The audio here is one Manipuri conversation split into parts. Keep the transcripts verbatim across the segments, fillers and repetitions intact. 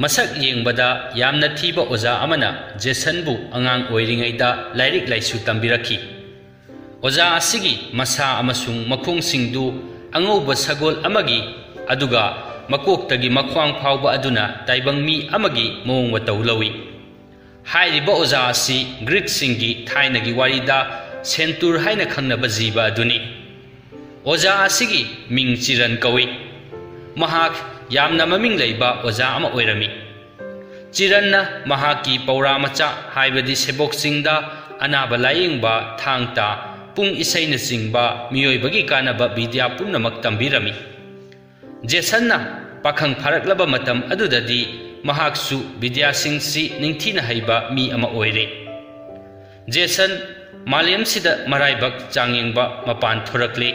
ꯃꯁꯛ ꯌꯦꯡꯕꯗ ꯌꯥꯝꯅ ꯊꯤꯕ ꯑꯣꯖꯥ ꯑꯃꯅ ꯖꯦꯁꯟꯕꯨ ꯑꯉꯥꯡ ꯑꯣꯏꯔꯤꯉꯩꯗ ꯂꯥꯏꯔꯤꯛ ꯂꯥꯏꯁꯨ ꯇꯝꯕꯤꯔꯛꯈꯤ꯫ ꯑꯣꯖꯥ ꯑꯁꯤꯒꯤ ꯃꯁꯥ ꯑꯃꯁꯨꯡ ꯃꯈꯣꯡꯁꯤꯡꯗꯨ ꯑꯉꯧꯕ ꯁꯒꯣꯜ ꯑꯃꯒꯤ, ꯑꯗꯨꯒ ꯃꯀꯣꯛꯇꯒꯤ ꯃꯈ꯭ꯋꯥꯡ ꯐꯥꯎꯕ ꯑꯗꯨꯅ ꯇꯥꯏꯕꯪ ꯃꯤ ꯑꯃꯒꯤ ꯃꯑꯣꯡ ꯃꯇꯧ ꯂꯧꯏ꯫ ꯍꯥꯏꯔꯤꯕ ꯑꯣꯖꯥ ꯑꯁꯤ ꯒ꯭ꯔꯤꯛꯁꯤꯡꯒꯤ ꯊꯥꯏꯅꯒꯤ ꯋꯥꯔꯤꯗ ꯁꯦꯟꯇꯨꯔ ꯍꯥꯏꯅ ꯈꯪꯅꯕ ꯖꯤꯕ ꯑꯗꯨꯅꯤ꯫ ꯑꯣꯖꯥ ꯑꯁꯤꯒꯤ ꯃꯤꯡ ꯆꯤꯔꯟ ꯀꯧꯏ꯫ ꯃꯍꯥꯛ ꯌꯥꯝꯅ ꯃꯃꯤꯡ ꯂꯩꯕ ꯑꯣꯖꯥ ꯑꯃ ꯑꯣꯏꯔꯝꯃꯤ꯫ ꯆꯤꯔꯟꯅ ꯃꯍꯥꯛꯀꯤ ꯄꯧꯔꯥ ꯃꯆꯥ, ꯍꯥꯏꯕꯗꯤ ꯁꯦꯕꯣꯛꯁꯤꯡꯗ, ꯑꯅꯥꯕ ꯂꯥꯌꯦꯡꯕ, ꯊꯥꯡ ꯇꯥ, ꯄꯨꯡ ꯏꯁꯩꯅꯆꯤꯡꯕ ꯃꯤꯑꯣꯏꯕꯒꯤ ꯀꯥꯟꯅꯕ ꯕꯤꯗ꯭ꯌꯥ ꯄꯨꯝꯅꯃꯛ ꯇꯝꯕꯤꯔꯝꯃꯤ꯫ ꯖꯦꯁꯟꯅ ꯄꯥꯈꯪ ꯐꯥꯔꯛꯂꯕ ꯃꯇꯝ ꯑꯗꯨꯗꯗꯤ ꯃꯍꯥꯛꯁꯨ ꯕꯤꯗ꯭ꯌꯥꯁꯤꯡꯁꯤ ꯅꯤꯡꯊꯤꯅ ꯍꯩꯕ ꯃꯤ ꯑꯃ ꯑꯣꯏꯔꯦ꯫ ꯖꯦꯁꯟ ꯃꯥꯂꯦꯝꯁꯤꯗ ꯃꯔꯥꯏꯕꯛ ꯆꯥꯡꯌꯦꯡꯕ ꯃꯄꯥꯟ ꯊꯣꯔꯛꯂꯦ꯫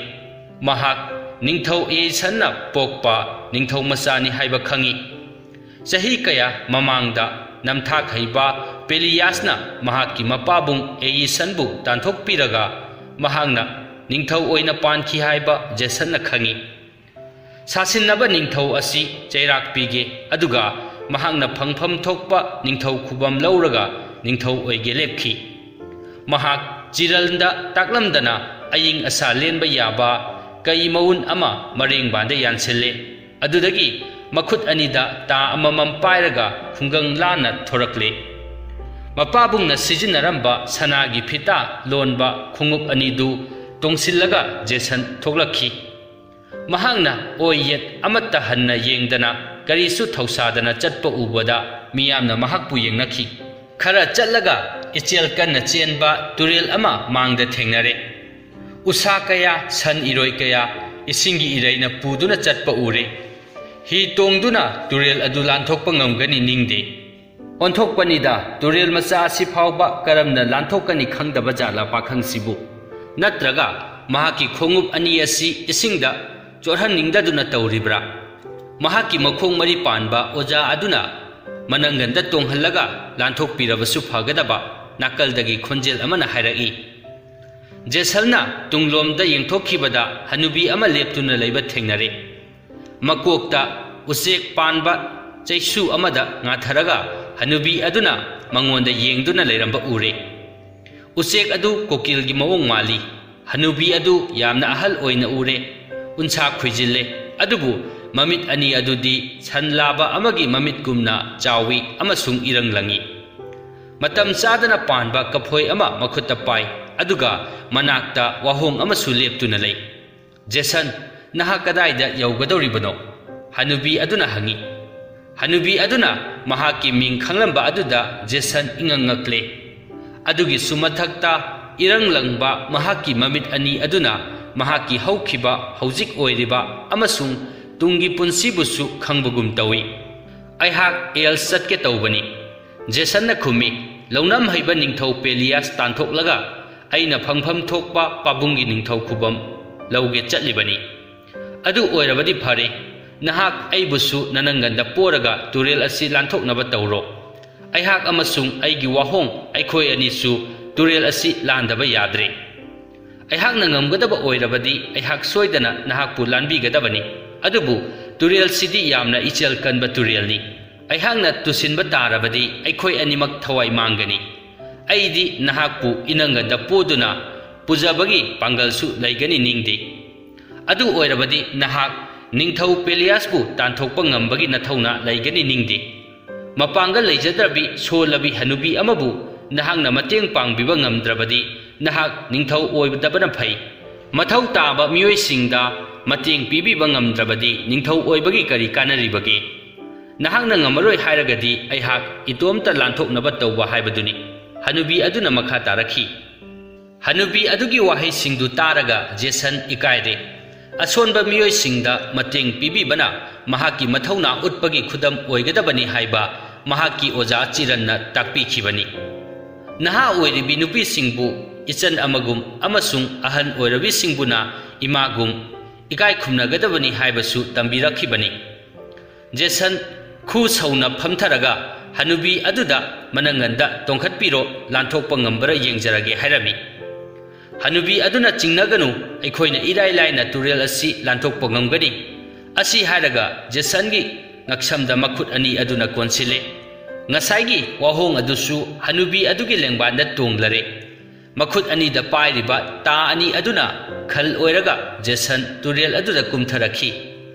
ꯃꯍꯥꯛ ꯅꯤꯡꯊꯧ ꯑꯦꯏꯁꯟꯅ ꯄꯣꯛꯄ ꯅꯤꯡꯊꯧ ꯃꯆꯥꯅꯤ ꯍꯥꯏꯕ ꯈꯪꯏ꯫ ꯆꯍꯤ ꯀꯌꯥ ꯃꯃꯥꯡꯗ ꯅꯝꯊꯥꯛ ꯍꯩꯕ ꯄꯦꯂꯤꯌꯥꯁꯅ ꯃꯍꯥꯛꯀꯤ ꯃꯄꯥꯕꯨꯡ ꯑꯦꯏꯁꯟꯕꯨ ꯇꯥꯟꯊꯣꯛꯄꯤꯔꯒ ꯃꯍꯥꯛꯅ ꯅꯤꯡꯊꯧ ꯑꯣꯏꯅ ꯄꯥꯟꯈꯤ ꯍꯥꯏꯕ ꯖꯦꯁꯟꯅ ꯈꯪꯏ꯫ ꯁꯥꯁꯤꯟꯅꯕ ꯅꯤꯡꯊꯧ ꯑꯁꯤ ꯆꯩꯔꯥꯛ ꯄꯤꯒꯦ, ꯑꯗꯨꯒ ꯃꯍꯥꯛꯅ ꯐꯪꯐꯝ ꯊꯣꯛꯄ ꯅꯤꯡꯊꯧ ꯈꯨꯕꯝ ꯂꯧꯔꯒ ꯅꯤꯡꯊꯧ ꯑꯣꯏꯒꯦ ꯂꯦꯞꯈꯤ꯫ ꯃꯍꯥꯛ ꯆꯤꯔꯟꯗ ꯇꯥꯛꯂꯝꯗꯅ ꯑꯏꯪ ꯑꯁꯥ ꯂꯦꯟꯕ ꯌꯥꯕ ꯀꯩ ꯃꯎꯟ ꯑꯃ ꯃꯔꯦꯡꯕꯥꯟꯗ ꯌꯥꯟꯁꯤꯜꯂꯦ꯫ ꯑꯗꯨꯗꯒꯤ ꯃꯈꯨꯠ ꯑꯅꯤꯗ ꯇꯥ ꯑꯃꯃꯝ ꯄꯥꯏꯔꯒ ꯈꯨꯡꯒꯪ ꯂꯥꯟꯅ ꯊꯣꯔꯛꯂꯦ꯫ ꯃꯄꯥꯕꯨꯡꯅ ꯁꯤꯖꯤꯟꯅꯔꯝꯕ ꯁꯅꯥꯒꯤ ꯐꯤꯇꯥ ꯂꯣꯟꯕ ꯈꯣꯡꯎꯞ ꯑꯅꯤꯗꯨ ꯇꯣꯡꯁꯤꯜꯂꯒ ꯖꯦꯁꯟ ꯊꯣꯛꯂꯛꯈꯤ꯫ ꯃꯍꯥꯛꯅ ꯑꯣꯏ ꯌꯦꯠ ꯑꯃꯠꯇ ꯍꯟꯅ ꯌꯦꯡꯗꯅ ꯀꯔꯤꯁꯨ ꯊꯧꯁꯥꯗꯅ ꯆꯠꯄ ꯎꯕꯗ ꯃꯤꯌꯥꯝꯅ ꯃꯍꯥꯛꯄꯨ ꯌꯦꯡꯅꯈꯤ꯫ ꯈꯔ ꯆꯠꯂꯒ ꯏꯆꯦꯜ ꯀꯟꯅ ꯆꯦꯟꯕ ꯇꯨꯔꯦꯜ ꯑꯃ ꯃꯥꯡꯗ ꯊꯦꯡꯅꯔꯦ꯫ ꯎꯁꯥ ꯀꯌꯥ, ꯁꯟ ꯏꯔꯣꯏ ꯀꯌꯥ ꯏꯁꯤꯡꯒꯤ ꯏꯔꯩꯅ ꯄꯨꯗꯨꯅ ꯆꯠꯄ ꯎꯔꯦ꯫ ꯍꯤ ꯇꯣꯡꯗꯨꯅ ꯇꯨꯔꯦꯜ ꯑꯗꯨ ꯂꯥꯟꯊꯣꯛꯄ ꯉꯝꯒꯅꯤ ꯅꯤꯡꯗꯦ꯫ ꯑꯣꯟꯊꯣꯛꯄꯅꯤꯗ, ꯇꯨꯔꯦꯜ ꯃꯆꯥ ꯑꯁꯤ ꯐꯥꯎꯕ ꯀꯔꯝꯅ ꯂꯥꯟꯊꯣꯛꯀꯅꯤ ꯈꯪꯗꯕ ꯖꯥꯠꯂ ꯄꯥꯈꯪꯁꯤꯕꯨ? ꯅꯠꯇ꯭ꯔꯒ ꯃꯍꯥꯛꯀꯤ ꯈꯣꯡꯎꯞ ꯑꯅꯤ ꯑꯁꯤ ꯏꯁꯤꯡꯗ ꯆꯣꯠꯍꯟꯅꯤꯡꯗꯗꯨꯅ ꯇꯧꯔꯤꯕ꯭ꯔꯥ? ꯃꯍꯥꯛꯀꯤ ꯃꯈꯣꯡ ꯃꯔꯤ ꯄꯥꯟꯕ ꯑꯣꯖꯥ ꯑꯗꯨꯅ ꯃꯅꯪꯒꯟꯗ ꯇꯣꯡꯍꯜꯂꯒ ꯂꯥꯟꯊꯣꯛꯄꯤꯔꯕꯁꯨ ꯐꯒꯗꯕ, ꯅꯥꯀꯜꯗꯒꯤ ꯈꯣꯟꯖꯦꯜ ꯑꯃꯅ ꯍꯥꯏꯔꯛꯏ꯫ ꯖꯦꯁꯜꯅ ꯇꯨꯡꯂꯣꯝꯗ ꯌꯦꯡꯊꯣꯛꯈꯤꯕꯗ ꯍꯅꯨꯕꯤ ꯑꯃ ꯂꯦꯞꯇꯨꯅ ꯂꯩꯕ ꯊꯦꯡꯅꯔꯦ꯫ ꯃꯀꯣꯛꯇ ꯎꯆꯦꯛ ꯄꯥꯟꯕ ꯆꯩꯁꯨ ꯑꯃꯗ ꯉꯥꯊꯔꯒ ꯍꯅꯨꯕꯤ ꯑꯗꯨꯅ ꯃꯉꯣꯟꯗ ꯌꯦꯡꯗꯨꯅ ꯂꯩꯔꯝꯕ ꯎꯔꯦ꯫ ꯎꯆꯦꯛ ꯑꯗꯨ ꯀꯣꯀꯤꯜꯒꯤ ꯃꯑꯣꯡ ꯃꯥꯜꯂꯤ꯫ ꯍꯅꯨꯕꯤ ꯑꯗꯨ ꯌꯥꯝꯅ ꯑꯍꯜ ꯑꯣꯏꯅ ꯎꯔꯦ꯫ ꯎꯟꯁꯥ ꯈꯨꯏꯖꯤꯜꯂꯦ, ꯑꯗꯨꯕꯨ ꯃꯃꯤꯠ ꯑꯅꯤ ꯑꯗꯨꯗꯤ ꯁꯟ ꯂꯥꯕ ꯑꯃꯒꯤ ꯃꯃꯤꯠꯀꯨꯝꯅ ꯆꯥꯎꯏ ꯑꯃꯁꯨꯡ ꯏꯔꯪ ꯂꯪꯏ꯫ ꯃꯇꯝ ꯆꯥꯗꯅ ꯄꯥꯟꯕ ꯀꯐꯣꯏ ꯑꯃ ꯃꯈꯨꯠꯇ ꯄꯥꯏ, ꯑꯗꯨꯒ ꯃꯅꯥꯛꯇ ꯋꯥꯍꯣꯡ ꯑꯃꯁꯨ ꯂꯦꯞꯇꯨꯅ ꯂꯩ꯫ "ꯖꯦꯁꯟ, ꯅꯍꯥꯛ ꯀꯗꯥꯏꯗ ꯌꯧꯒꯗꯧꯔꯤꯕꯅꯣ?" ꯍꯅꯨꯕꯤ ꯑꯗꯨꯅ ꯍꯪꯏ꯫ ꯍꯅꯨꯕꯤ ꯑꯗꯨꯅ ꯃꯍꯥꯛꯀꯤ ꯃꯤꯡ ꯈꯪꯂꯝꯕ ꯑꯗꯨꯗ ꯖꯦꯁꯟ ꯏꯉꯛ ꯉꯛꯂꯦ꯫ ꯑꯗꯨꯒꯤꯁꯨ ꯃꯊꯛꯇ, ꯏꯔꯪ ꯂꯪꯕ ꯃꯍꯥꯛꯀꯤ ꯃꯃꯤꯠ ꯑꯅꯤ ꯑꯗꯨꯅ ꯃꯍꯥꯛꯀꯤ ꯍꯧꯈꯤꯕ, ꯍꯧꯖꯤꯛ ꯑꯣꯏꯔꯤꯕ ꯑꯃꯁꯨꯡ ꯇꯨꯡꯒꯤ ꯄꯨꯟꯁꯤꯕꯨꯁꯨ ꯈꯪꯕꯒꯨꯝ ꯇꯧꯏ꯫ "ꯑꯩꯍꯥꯛ ꯑꯦꯜ ꯆꯠꯀꯦ ꯇꯧꯕꯅꯤ", ꯖꯦꯁꯟꯅ ꯈꯨꯝꯃꯤ꯫ "ꯂꯧꯅꯝ ꯍꯩꯕ ꯅꯤꯡꯊꯧ ꯄꯦꯂꯤꯌꯥꯁ ꯇꯥꯟꯊꯣꯛꯂꯒ ꯑꯩꯅ ꯐꯪꯐꯝ ꯊꯣꯛꯄ ꯄꯥꯕꯨꯡꯒꯤ ꯅꯤꯡꯊꯧ ꯈꯨꯕꯝ ꯂꯧꯒꯦ ꯆꯠꯂꯤꯕꯅꯤ꯫ ꯑꯗꯨ ꯑꯣꯏꯔꯕꯗꯤ ꯐꯔꯦ, ꯅꯍꯥꯛ ꯑꯩꯕꯨꯁꯨ ꯅꯅꯪꯒꯟꯗ ꯄꯣꯔꯒ ꯇꯨꯔꯦꯜ ꯑꯁꯤ ꯂꯥꯟꯊꯣꯛꯅꯕ ꯇꯧꯔꯣ꯫ ꯑꯩꯍꯥꯛ ꯑꯃꯁꯨꯡ ꯑꯩꯒꯤ ꯋꯥꯍꯣꯡ, ꯑꯩꯈꯣꯏ ꯑꯅꯤꯁꯨ ꯇꯨꯔꯦꯜ ꯑꯁꯤ ꯂꯥꯟꯗꯕ ꯌꯥꯗ꯭ꯔꯦ꯫ ꯑꯩꯍꯥꯛꯅ ꯉꯝꯒꯗꯕ ꯑꯣꯏꯔꯕꯗꯤ ꯑꯩꯍꯥꯛ ꯁꯣꯏꯗꯅ ꯅꯍꯥꯛꯄꯨ ꯂꯥꯟꯕꯤꯒꯗꯕꯅꯤ꯫ ꯑꯗꯨꯕꯨ ꯇꯨꯔꯦꯜꯁꯤꯗꯤ ꯌꯥꯝꯅ ꯏꯆꯦꯜ ꯀꯟꯕ ꯇꯨꯔꯦꯜꯅꯤ꯫ ꯑꯩꯍꯥꯛꯅ ꯇꯨꯁꯤꯟꯕ ꯇꯥꯔꯕꯗꯤ ꯑꯩꯈꯣꯏ ꯑꯅꯤꯃꯛ ꯊꯋꯥꯏ ꯃꯥꯡꯒꯅꯤ꯫ ꯑꯩꯗꯤ ꯅꯍꯥꯛꯄꯨ ꯏꯅꯪꯒꯟꯗ ꯄꯣꯗꯨꯅ ꯄꯨꯖꯕꯒꯤ ꯄꯥꯡꯒꯜꯁꯨ ꯂꯩꯒꯅꯤ ꯅꯤꯡꯗꯦ꯫ ꯑꯗꯨ ꯑꯣꯏꯔꯕꯗꯤ ꯅꯍꯥꯛ ꯅꯤꯡꯊꯧ ꯄꯦꯂꯤꯌꯥꯁꯄꯨ ꯇꯥꯟꯊꯣꯛꯄ ꯉꯝꯕꯒꯤ ꯅꯊꯧꯅꯥ ꯂꯩꯒꯅꯤ ꯅꯤꯡꯗꯦ꯫ ꯃꯄꯥꯡꯒꯜ ꯂꯩꯖꯗ꯭ꯔꯕꯤ ꯁꯣꯜꯂꯕꯤ ꯍꯅꯨꯕꯤ ꯑꯃꯕꯨ ꯅꯍꯥꯛꯅ ꯃꯇꯦꯡ ꯄꯥꯡꯕꯤꯕ ꯉꯝꯗ꯭ꯔꯕꯗꯤ ꯅꯍꯥꯛ ꯅꯤꯡꯊꯧ ꯑꯣꯏꯗꯕꯅ ꯐꯩ꯫ ꯃꯊꯧ ꯇꯥꯕ ꯃꯤꯑꯣꯏꯁꯤꯡꯗ ꯃꯇꯦꯡ ꯄꯤꯕꯤꯕ ꯉꯝꯗ꯭ꯔꯕꯗꯤ ꯅꯤꯡꯊꯧ ꯑꯣꯏꯕꯒꯤ ꯀꯔꯤ ꯀꯥꯟꯅꯔꯤꯕꯒꯦ? ꯅꯍꯥꯛꯅ ꯉꯝꯃꯔꯣꯏ ꯍꯥꯏꯔꯒꯗꯤ ꯑꯩꯍꯥꯛ ꯏꯇꯣꯝꯇ ꯂꯥꯟꯊꯣꯛꯅꯕ ꯇꯧꯕ ꯍꯥꯏꯕꯗꯨꯅꯤ", ꯍꯅꯨꯕꯤ ꯑꯗꯨꯅ ꯃꯈꯥ ꯇꯥꯔꯛꯈꯤ꯫ ꯍꯅꯨꯕꯤ ꯑꯗꯨꯒꯤ ꯋꯥꯍꯩꯁꯤꯡꯗꯨ ꯇꯥꯔꯒ ꯖꯦꯁꯟ ꯏꯀꯥꯏꯔꯦ꯫ ꯑꯁꯣꯟꯕ ꯃꯤꯑꯣꯏꯁꯤꯡꯗ ꯃꯇꯦꯡ ꯄꯤꯕꯤꯕꯅ ꯃꯍꯥꯛꯀꯤ ꯃꯊꯧꯅꯥ ꯎꯠꯄꯒꯤ ꯈꯨꯗꯝ ꯑꯣꯏꯒꯗꯕꯅꯤ ꯍꯥꯏꯕ ꯃꯍꯥꯛꯀꯤ ꯑꯣꯖꯥ ꯆꯤꯔꯟꯅ ꯇꯥꯛꯄꯤꯈꯤꯕꯅꯤ꯫ ꯅꯍꯥ ꯑꯣꯏꯔꯤꯕꯤ ꯅꯨꯄꯤꯁꯤꯡꯕꯨ ꯏꯆꯟ ꯑꯃꯒꯨꯝ ꯑꯃꯁꯨꯡ ꯑꯍꯟ ꯑꯣꯏꯔꯕꯤꯁꯤꯡꯕꯨꯅ ꯏꯃꯥꯒꯨꯝ ꯏꯀꯥꯏ ꯈꯨꯝꯅꯒꯗꯕꯅꯤ ꯍꯥꯏꯕꯁꯨ ꯇꯝꯕꯤꯔꯛꯈꯤꯕꯅꯤ꯫ ꯖꯦꯁꯟ ꯈꯨ ꯁꯧꯅ ꯐꯝꯊꯔꯒ ꯍꯅꯨꯕꯤ ꯑꯗꯨꯗ ꯃꯅꯪꯒꯟꯗ ꯇꯣꯡꯈꯠꯄꯤꯔꯣ, ꯂꯥꯟꯊꯣꯛꯄ ꯉꯝꯕ꯭ꯔꯥ ꯌꯦꯡꯖꯔꯒꯦ ꯍꯥꯏꯔꯝꯃꯤ꯫ ꯍꯅꯨꯕꯤ ꯑꯗꯨꯅ ꯆꯤꯡꯅꯒꯅꯨ, ꯑꯩꯈꯣꯏꯅ ꯏꯔꯥꯏ ꯂꯥꯏꯅ ꯇꯨꯔꯦꯜ ꯑꯁꯤ ꯂꯥꯟꯊꯣꯛꯄ ꯉꯝꯒꯅꯤ꯫ ꯑꯁꯤ ꯍꯥꯏꯔꯒ ꯖꯦꯁꯟꯒꯤ ꯉꯛꯁꯝꯗ ꯃꯈꯨꯠ ꯑꯅꯤ ꯑꯗꯨꯅ ꯀꯣꯟꯁꯤꯜꯂꯦ꯫ ꯉꯁꯥꯏꯒꯤ ꯋꯥꯍꯣꯡ ꯑꯗꯨꯁꯨ ꯍꯅꯨꯕꯤ ꯑꯗꯨꯒꯤ ꯂꯦꯡꯕꯥꯟꯗ ꯇꯣꯡꯂꯔꯦ꯫ ꯃꯈꯨꯠ ꯑꯅꯤꯗ ꯄꯥꯏꯔꯤꯕ ꯇꯥ ꯑꯅꯤ ꯑꯗꯨꯅ ꯈꯜ ꯑꯣꯏꯔꯒ ꯖꯦꯁꯟ ꯇꯨꯔꯦꯜ ꯑꯗꯨꯗ ꯀꯨꯝꯊꯔꯛꯈꯤ꯫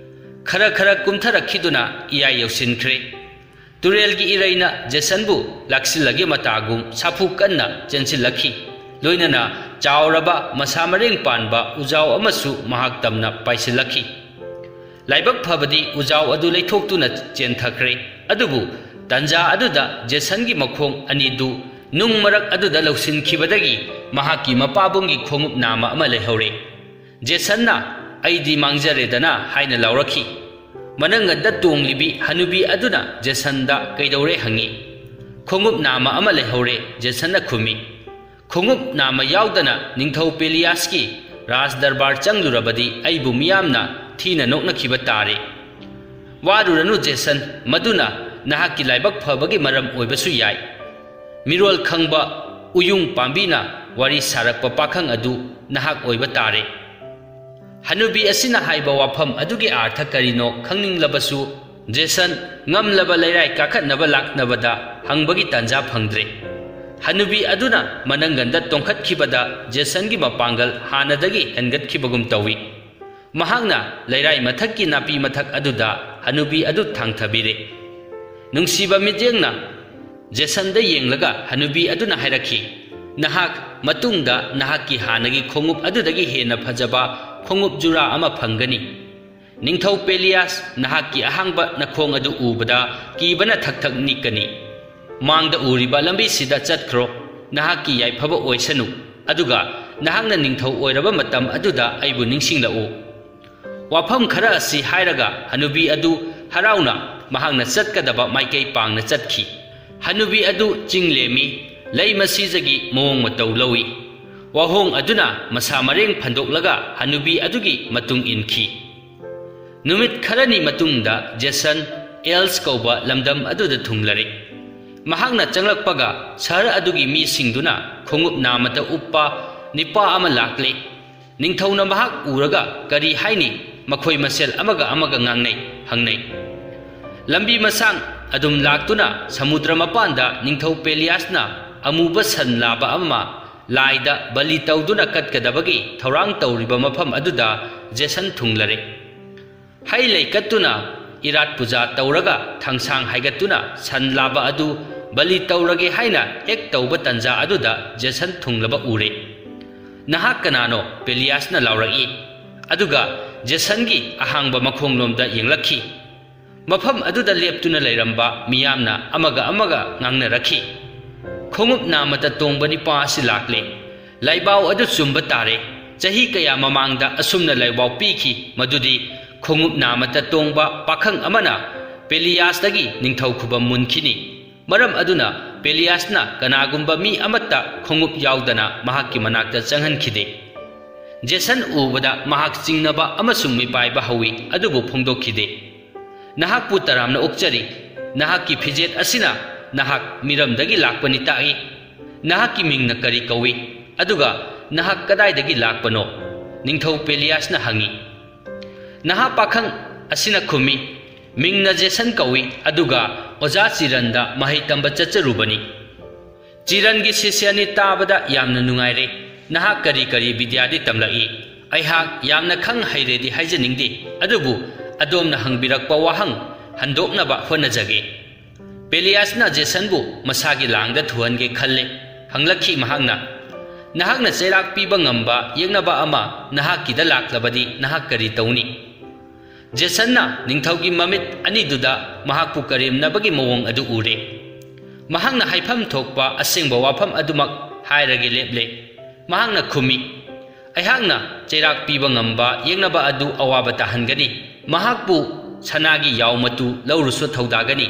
ꯈꯔ ꯈꯔ ꯀꯨꯝꯊꯔꯛꯈꯤꯗꯨꯅ ꯏꯌꯥꯏ ꯌꯧꯁꯤꯟꯈ꯭ꯔꯦ꯫ ꯇꯨꯔꯦꯜꯒꯤ ꯏꯔꯩꯅ ꯖꯦꯁꯟꯕꯨ ꯂꯥꯛꯁꯤꯜꯂꯒꯦ ꯃꯇꯥꯒꯨꯝ ꯁꯥꯐꯨ ꯀꯟꯅ ꯆꯦꯟꯁꯤꯜꯂꯛꯈꯤ꯫ ꯂꯣꯏꯅꯅ ꯆꯥꯎꯔꯕ ꯃꯁꯥ ꯃꯔꯦꯡ ꯄꯥꯟꯕ ꯎꯖꯥꯎ ꯑꯃꯁꯨ ꯃꯍꯥꯛ ꯇꯝꯅ ꯄꯥꯏꯁꯤꯜꯂꯛꯈꯤ꯫ ꯂꯥꯏꯕꯛ ꯐꯕꯗꯤ ꯎꯖꯥꯎ ꯑꯗꯨ ꯂꯩꯊꯣꯛꯇꯨꯅ ꯆꯦꯟꯊꯈ꯭ꯔꯦ꯫ ꯑꯗꯨꯕꯨ ꯇꯟꯖꯥ ꯑꯗꯨꯗ ꯖꯦꯁꯟꯒꯤ ꯃꯈꯣꯡ ꯑꯅꯤꯗꯨ ꯅꯨꯡ ꯃꯔꯛ ꯑꯗꯨꯗ ꯂꯧꯁꯤꯟꯈꯤꯕꯗꯒꯤ ꯃꯍꯥꯛꯀꯤ ꯃꯄꯥꯕꯨꯡꯒꯤ ꯈꯣꯡꯎꯞ ꯅꯥꯝꯃ ꯑꯃ ꯂꯩꯍꯧꯔꯦ꯫ ꯖꯦꯁꯟꯅ "ꯑꯩꯗꯤ ꯃꯥꯡꯖꯔꯦꯗꯅ" ꯍꯥꯏꯅ ꯂꯥꯎꯔꯛꯈꯤ꯫ ꯃꯅꯪꯒꯟꯗ ꯇꯣꯡꯂꯤꯕꯤ ꯍꯅꯨꯕꯤ ꯑꯗꯨꯅ ꯖꯦꯁꯟꯗ "ꯀꯩꯗꯧꯔꯦ?" ꯍꯪꯉꯤ꯫ "ꯈꯣꯡꯎꯞ ꯅꯥꯝꯃ ꯑꯃ ꯂꯩꯍꯧꯔꯦ", ꯖꯦꯁꯟꯅ ꯈꯨꯝꯃꯤ꯫ "ꯈꯣꯡꯎꯞ ꯅꯥꯝꯃ ꯌꯥꯎꯗꯅ ꯅꯤꯡꯊꯧ ꯄꯦꯂꯤꯌꯥꯁꯀꯤ ꯔꯥꯖ ꯗꯔꯕꯥꯔ ꯆꯪꯂꯨꯔꯕꯗꯤ ꯑꯩꯕꯨ ꯃꯤꯌꯥꯝꯅ ꯊꯤꯅ ꯅꯣꯛꯅꯈꯤꯕ ꯇꯥꯔꯦ"꯫ "ꯋꯥꯔꯨꯔꯅꯨ ꯖꯦꯁꯟ, ꯃꯗꯨꯅ ꯅꯍꯥꯛꯀꯤ ꯂꯥꯏꯕꯛ ꯐꯕꯒꯤ ꯃꯔꯝ ꯑꯣꯏꯕꯁꯨ ꯌꯥꯏ꯫ ꯃꯤꯔꯣꯜ ꯈꯪꯕ ꯎꯌꯨꯡ ꯄꯥꯝꯕꯤꯅ ꯋꯥꯔꯤ ꯁꯥꯔꯛꯄ ꯄꯥꯈꯪ ꯑꯗꯨ ꯅꯍꯥꯛ ꯑꯣꯏꯕ ꯇꯥꯔꯦ"꯫ ꯍꯅꯨꯕꯤ ꯑꯁꯤꯅ ꯍꯥꯏꯕ ꯋꯥꯐꯝ ꯑꯗꯨꯒꯤ ꯑꯥꯔꯊ ꯀꯔꯤꯅꯣ ꯈꯪꯅꯤꯡꯂꯕꯁꯨ, ꯖꯦꯁꯟ ꯉꯝꯂꯕ ꯂꯩꯔꯥꯏ ꯀꯥꯈꯠꯅꯕ ꯂꯥꯛꯅꯕꯗ ꯍꯪꯕꯒꯤ ꯇꯥꯟꯖꯥ ꯐꯪꯗ꯭ꯔꯦ꯫ ꯍꯅꯨꯕꯤ ꯑꯗꯨꯅ ꯃꯅꯪꯒꯟꯗ ꯇꯣꯡꯈꯠꯈꯤꯕꯗ ꯖꯦꯁꯟꯒꯤ ꯃꯄꯥꯡꯒꯜ ꯍꯥꯟꯅꯗꯒꯤ ꯍꯦꯟꯒꯠꯈꯤꯕꯒꯨꯝ ꯇꯧꯏ꯫ ꯃꯍꯥꯛꯅ ꯂꯩꯔꯥꯏ ꯃꯊꯛꯀꯤ ꯅꯥꯄꯤ ꯃꯊꯛ ꯑꯗꯨꯗ ꯍꯅꯨꯕꯤ ꯑꯗꯨ ꯊꯥꯡꯊꯕꯤꯔꯦ꯫ ꯅꯨꯡꯁꯤꯕ ꯃꯤꯠꯌꯦꯡꯅ ꯖꯦꯁꯟꯗ ꯌꯦꯡꯂꯒ ꯍꯅꯨꯕꯤ ꯑꯗꯨꯅ ꯍꯥꯏꯔꯛꯈꯤ, "ꯅꯍꯥꯛ ꯃꯇꯨꯡꯗ ꯅꯍꯥꯛꯀꯤ ꯍꯥꯟꯅꯒꯤ ꯈꯣꯡꯎꯞ ꯑꯗꯨꯗꯒꯤ ꯍꯦꯟꯅ ꯐꯖꯕ ꯈꯣꯡꯎꯞ ꯖꯨꯔꯥ ꯑꯃ ꯐꯪꯒꯅꯤ꯫ ꯅꯤꯡꯊꯧ ꯄꯦꯂꯤꯌꯥꯁ ꯅꯍꯥꯛꯀꯤ ꯑꯍꯥꯡꯕ ꯅꯈꯣꯡ ꯑꯗꯨ ꯎꯕꯗ ꯀꯤꯕꯅ ꯊꯛ ꯊꯛ ꯅꯤꯛꯀꯅꯤ꯫ ꯃꯥꯡꯗ ꯎꯔꯤꯕ ꯂꯝꯕꯤꯁꯤꯗ ꯆꯠꯈ꯭ꯔꯣ꯫ ꯅꯍꯥꯛꯀꯤ ꯌꯥꯏꯐꯕ ꯑꯣꯏꯁꯅꯨ꯫ ꯑꯗꯨꯒ ꯅꯍꯥꯛꯅ ꯅꯤꯡꯊꯧ ꯑꯣꯏꯔꯕ ꯃꯇꯝ ꯑꯗꯨꯗ ꯑꯩꯕꯨ ꯅꯤꯡꯁꯤꯡꯂꯛꯎ"꯫ ꯋꯥꯐꯝ ꯈꯔ ꯑꯁꯤ ꯍꯥꯏꯔꯒ ꯍꯅꯨꯕꯤ ꯑꯗꯨ ꯍꯔꯥꯎꯅ ꯃꯍꯥꯛꯅ ꯆꯠꯀꯗꯕ ꯃꯥꯏꯀꯩ ꯄꯥꯡꯅ ꯆꯠꯈꯤ꯫ ꯍꯅꯨꯕꯤ ꯑꯗꯨ ꯆꯤꯡ ꯂꯦꯝꯃꯤ, ꯂꯩ ꯃꯁꯤꯖꯒꯤ ꯃꯑꯣꯡ ꯃꯇꯧ ꯂꯧꯏ꯫ ꯋꯥꯍꯣꯡ ꯑꯗꯨꯅ ꯃꯁꯥ ꯃꯔꯦꯡ ꯐꯟꯗꯣꯛꯂꯒ ꯍꯅꯨꯕꯤ ꯑꯗꯨꯒꯤ ꯃꯇꯨꯡ ꯏꯟꯈꯤ꯫ ꯅꯨꯃꯤꯠ ꯈꯔꯅꯤ ꯃꯇꯨꯡꯗ ꯖꯦꯁꯟ ꯑꯦꯜꯁ ꯀꯧꯕ ꯂꯝꯗꯝ ꯑꯗꯨꯗ ꯊꯨꯡꯂꯔꯦ꯫ ꯃꯍꯥꯛꯅ ꯆꯪꯂꯛꯄꯒ ꯁꯍꯔ ꯑꯗꯨꯒꯤ ꯃꯤꯁꯤꯡꯗꯨꯅ ꯈꯣꯡꯎꯞ ꯅꯥꯃꯇ ꯎꯞꯄ ꯅꯤꯄꯥ ꯑꯃ ꯂꯥꯛꯂꯦ꯫ ꯅꯤꯡꯊꯧꯅ ꯃꯍꯥꯛ ꯎꯔꯒ ꯀꯔꯤ ꯍꯥꯏꯅꯤ? ꯃꯈꯣꯏ ꯃꯁꯦꯜ ꯑꯃꯒ ꯑꯃꯒ ꯉꯥꯡꯅꯩ, ꯍꯪꯅꯩ꯫ ꯂꯝꯕꯤ ꯃꯁꯥꯡ ꯑꯗꯨꯝ ꯂꯥꯛꯇꯨꯅ ꯁꯃꯨꯗ꯭ꯔ ꯃꯄꯥꯟꯗ ꯅꯤꯡꯊꯧ ꯄꯦꯂꯤꯌꯥꯁꯅ ꯑꯃꯨꯕ ꯁꯟ ꯂꯥꯕ ꯑꯃ ꯂꯥꯏꯗ ꯕꯂꯤ ꯇꯧꯗꯨꯅ ꯀꯠꯀꯗꯕꯒꯤ ꯊꯧꯔꯥꯡ ꯇꯧꯔꯤꯕ ꯃꯐꯝ ꯑꯗꯨꯗ ꯖꯦꯁꯟ ꯊꯨꯡꯂꯔꯦ꯫ ꯍꯩ ꯂꯩ ꯀꯠꯇꯨꯅ, ꯏꯔꯥꯠ ꯄꯨꯖꯥ ꯇꯧꯔꯒ, ꯊꯥꯡꯁꯥꯡ ꯍꯥꯏꯒꯠꯇꯨꯅ ꯁꯟ ꯂꯥꯕ ꯑꯗꯨ ꯕꯂꯤ ꯇꯧꯔꯒꯦ ꯍꯥꯏꯅ ꯍꯦꯛ ꯇꯧꯕ ꯇꯟꯖꯥ ꯑꯗꯨꯗ ꯖꯦꯁꯟ ꯊꯨꯡꯂꯕ ꯎꯔꯦ꯫ "ꯅꯍꯥꯛ ꯀꯅꯥꯅꯣ?" ꯄꯦꯂꯤꯌꯥꯁꯅ ꯂꯥꯎꯔꯛꯏ꯫ ꯑꯗꯨꯒ ꯖꯦꯁꯟꯒꯤ ꯑꯍꯥꯡꯕ ꯃꯈꯣꯡꯂꯣꯝꯗ ꯌꯦꯡꯂꯛꯈꯤ꯫ ꯃꯐꯝ ꯑꯗꯨꯗ ꯂꯦꯞꯇꯨꯅ ꯂꯩꯔꯝꯕ ꯃꯤꯌꯥꯝꯅ ꯑꯃꯒ ꯑꯃꯒ ꯉꯥꯡꯅꯔꯛꯈꯤ꯫ "ꯈꯣꯡꯎꯞ ꯅꯥꯃꯇ ꯇꯣꯡꯕ ꯅꯤꯄꯥ ꯑꯁꯤ ꯂꯥꯛꯂꯦ꯫ ꯂꯥꯏꯕꯥꯎ ꯑꯗꯨ ꯆꯨꯝꯕ ꯇꯥꯔꯦ꯫ ꯆꯍꯤ ꯀꯌꯥ ꯃꯃꯥꯡꯗ ꯑꯁꯨꯝꯅ ꯂꯥꯏꯕꯥꯎ ꯄꯤꯈꯤ, ꯃꯗꯨꯗꯤ ꯈꯣꯡꯎꯞ ꯅꯥꯃꯇ ꯇꯣꯡꯕ ꯄꯥꯈꯪ ꯑꯃꯅ ꯄꯦꯂꯤꯌꯥꯁꯇꯒꯤ ꯅꯤꯡꯊꯧ ꯈꯨꯕꯝ ꯃꯨꯟꯈꯤꯅꯤ꯫ ꯃꯔꯝ ꯑꯗꯨꯅ ꯄꯦꯂꯤꯌꯥꯁꯅ ꯀꯅꯥꯒꯨꯝꯕ ꯃꯤ ꯑꯃꯠꯇ ꯈꯣꯡꯎꯞ ꯌꯥꯎꯗꯅ ꯃꯍꯥꯛꯀꯤ ꯃꯅꯥꯛꯇ ꯆꯪꯍꯟꯈꯤꯗꯦ꯫" ꯖꯦꯁꯟ ꯎꯕꯗ ꯃꯍꯥꯛ ꯆꯤꯡꯅꯕ ꯑꯃꯁꯨꯡ ꯃꯤꯄꯥꯏꯕ ꯍꯧꯏ, ꯑꯗꯨꯕꯨ ꯐꯣꯡꯗꯣꯛꯈꯤꯗꯦ꯫ "ꯅꯍꯥꯛꯄꯨ ꯇꯔꯥꯝꯅ ꯑꯣꯛꯆꯔꯤ꯫ ꯅꯍꯥꯛꯀꯤ ꯐꯤꯖꯦꯠ ꯑꯁꯤꯅ ꯅꯍꯥꯛ ꯃꯤꯔꯝꯗꯒꯤ ꯂꯥꯛꯄꯅꯤ ꯇꯥꯛꯏ꯫ ꯅꯍꯥꯛꯀꯤ ꯃꯤꯡꯅ ꯀꯔꯤ ꯀꯧꯏ? ꯑꯗꯨꯒ ꯅꯍꯥꯛ ꯀꯗꯥꯏꯗꯒꯤ ꯂꯥꯛꯄꯅꯣ?" ꯅꯤꯡꯊꯧ ꯄꯦꯂꯤꯌꯥꯁꯅ ꯍꯪꯏ꯫ ꯅꯍꯥ ꯄꯥꯈꯪ ꯑꯁꯤꯅ ꯈꯨꯝꯃꯤ, "ꯃꯤꯡꯅ ꯖꯦꯁꯟ ꯀꯧꯏ, ꯑꯗꯨꯒ ꯑꯣꯖꯥ ꯆꯤꯔꯟꯗ ꯃꯍꯩ ꯇꯝꯕ ꯆꯠꯆꯔꯨꯕꯅꯤ꯫ ꯆꯤꯔꯟꯒꯤ ꯁꯤꯁ꯭ꯌꯅꯤ ꯇꯥꯕꯗ ꯌꯥꯝꯅ ꯅꯨꯡꯉꯥꯏꯔꯦ꯫ ꯅꯍꯥꯛ ꯀꯔꯤ ꯀꯔꯤ ꯕꯤꯗ꯭ꯌꯥꯗꯤ ꯇꯝꯂꯛꯏ? ꯑꯩꯍꯥꯛ ꯌꯥꯝꯅ ꯈꯪ ꯍꯩꯔꯦꯗꯤ ꯍꯥꯏꯖꯅꯤꯡꯗꯦ, ꯑꯗꯨꯕꯨ ꯑꯗꯣꯝꯅ ꯍꯪꯕꯤꯔꯛꯄ ꯋꯥꯍꯪ ꯍꯟꯗꯣꯛꯅꯕ ꯍꯣꯠꯅꯖꯒꯦ꯫" ꯄꯦꯂꯤꯌꯥꯁꯅ ꯖꯦꯁꯟꯕꯨ ꯃꯁꯥꯒꯤ ꯂꯥꯡꯗ ꯊꯨꯍꯟꯒꯦ ꯈꯜꯂꯦ꯫ ꯍꯪꯂꯛꯈꯤ ꯃꯍꯥꯛꯅ, "ꯅꯍꯥꯛꯅ ꯆꯩꯔꯥꯛ ꯄꯤꯕ ꯉꯝꯕ ꯌꯦꯛꯅꯕ ꯑꯃ ꯅꯍꯥꯛꯀꯤꯗ ꯂꯥꯛꯂꯕꯗꯤ ꯅꯍꯥꯛ ꯀꯔꯤ ꯇꯧꯅꯤ?" ꯖꯦꯁꯟꯅ ꯅꯤꯡꯊꯧꯒꯤ ꯃꯃꯤꯠ ꯑꯅꯤꯗꯨꯗ ꯃꯍꯥꯛꯄꯨ ꯀꯔꯦꯝꯅꯕꯒꯤ ꯃꯑꯣꯡ ꯑꯗꯨ ꯎꯔꯦ꯫ ꯃꯍꯥꯛꯅ ꯍꯥꯏꯐꯝ ꯊꯣꯛꯄ ꯑꯁꯦꯡꯕ ꯋꯥꯐꯝ ꯑꯗꯨꯃꯛ ꯍꯥꯏꯔꯒꯦ ꯂꯦꯞꯂꯦ꯫ ꯃꯍꯥꯛꯅ ꯈꯨꯝꯃꯤ, "ꯑꯩꯍꯥꯛꯅ ꯆꯩꯔꯥꯛ ꯄꯤꯕ ꯉꯝꯕ ꯌꯦꯛꯅꯕ ꯑꯗꯨ ꯑꯋꯥꯕ ꯇꯥꯍꯟꯒꯅꯤ꯫ ꯃꯍꯥꯛꯄꯨ ꯁꯅꯥꯒꯤ ꯌꯥꯎ ꯃꯇꯨ ꯂꯧꯔꯨꯁꯨ ꯊꯧꯗꯥꯒꯅꯤ꯫"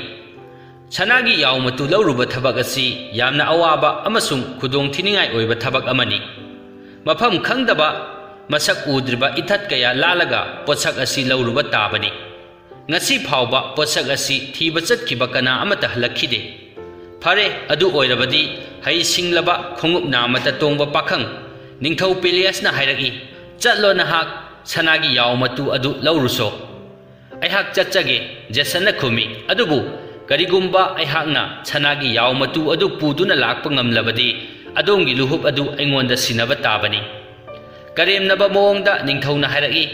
ꯁꯅꯥꯒꯤ ꯌꯥꯎ ꯃꯇꯨ ꯂꯧꯔꯨꯕ ꯊꯕꯛ ꯑꯁꯤ ꯌꯥꯝꯅ ꯑꯋꯥꯕ ꯑꯃꯁꯨꯡ ꯈꯨꯗꯣꯡꯊꯤꯅꯤꯡꯉꯥꯏ ꯑꯣꯏꯕ ꯊꯕꯛ ꯑꯃꯅꯤ꯫ ꯃꯐꯝ ꯈꯪꯗꯕ, ꯃꯁꯛ ꯎꯗ꯭ꯔꯤꯕ ꯏꯊꯠ ꯀꯌꯥ ꯂꯥꯜꯂꯒ ꯄꯣꯠꯁꯛ ꯑꯁꯤ ꯂꯧꯔꯨꯕ ꯇꯥꯕꯅꯤ꯫ ꯉꯁꯤ ꯐꯥꯎꯕ ꯄꯣꯠꯁꯛ ꯑꯁꯤ ꯊꯤꯕ ꯆꯠꯈꯤꯕ ꯀꯅꯥ ꯑꯃꯠꯇ ꯍꯜꯂꯛꯈꯤꯗꯦ꯫ ꯐꯔꯦ, ꯑꯗꯨ ꯑꯣꯏꯔꯕꯗꯤ ꯍꯩꯁꯤꯡꯂꯕ ꯈꯣꯡꯎꯞ ꯅꯥꯃꯇ ꯇꯣꯡꯕ ꯄꯥꯈꯪ, ꯅꯤꯡꯊꯧ ꯄꯦꯂꯤꯌꯁꯅ ꯍꯥꯏꯔꯛꯏ, "ꯆꯠꯂꯣ, ꯅꯍꯥꯛ ꯁꯅꯥꯒꯤ ꯌꯥꯎ ꯃꯇꯨ ꯑꯗꯨ ꯂꯧꯔꯨꯁꯣ꯫" "ꯑꯩꯍꯥꯛ ꯆꯠꯆꯒꯦ," ꯖꯦꯁꯟꯅ ꯈꯨꯝꯃꯤ꯫ "ꯑꯗꯨꯕꯨ ꯀꯔꯤꯒꯨꯝꯕ ꯑꯩꯍꯥꯛꯅ ꯁꯅꯥꯒꯤ ꯌꯥꯎ ꯃꯇꯨ ꯑꯗꯨ ꯄꯨꯗꯨꯅ ꯂꯥꯛꯄ ꯉꯝꯂꯕꯗꯤ, ꯑꯗꯣꯝꯒꯤ ꯂꯨꯍꯨꯞ ꯑꯗꯨ ꯑꯩꯉꯣꯟꯗ ꯁꯤꯟꯅꯕ ꯇꯥꯕꯅꯤ꯫" ꯀꯔꯦꯝꯅꯕ ꯃꯑꯣꯡꯗ ꯅꯤꯡꯊꯧꯅ ꯍꯥꯏꯔꯛꯏ,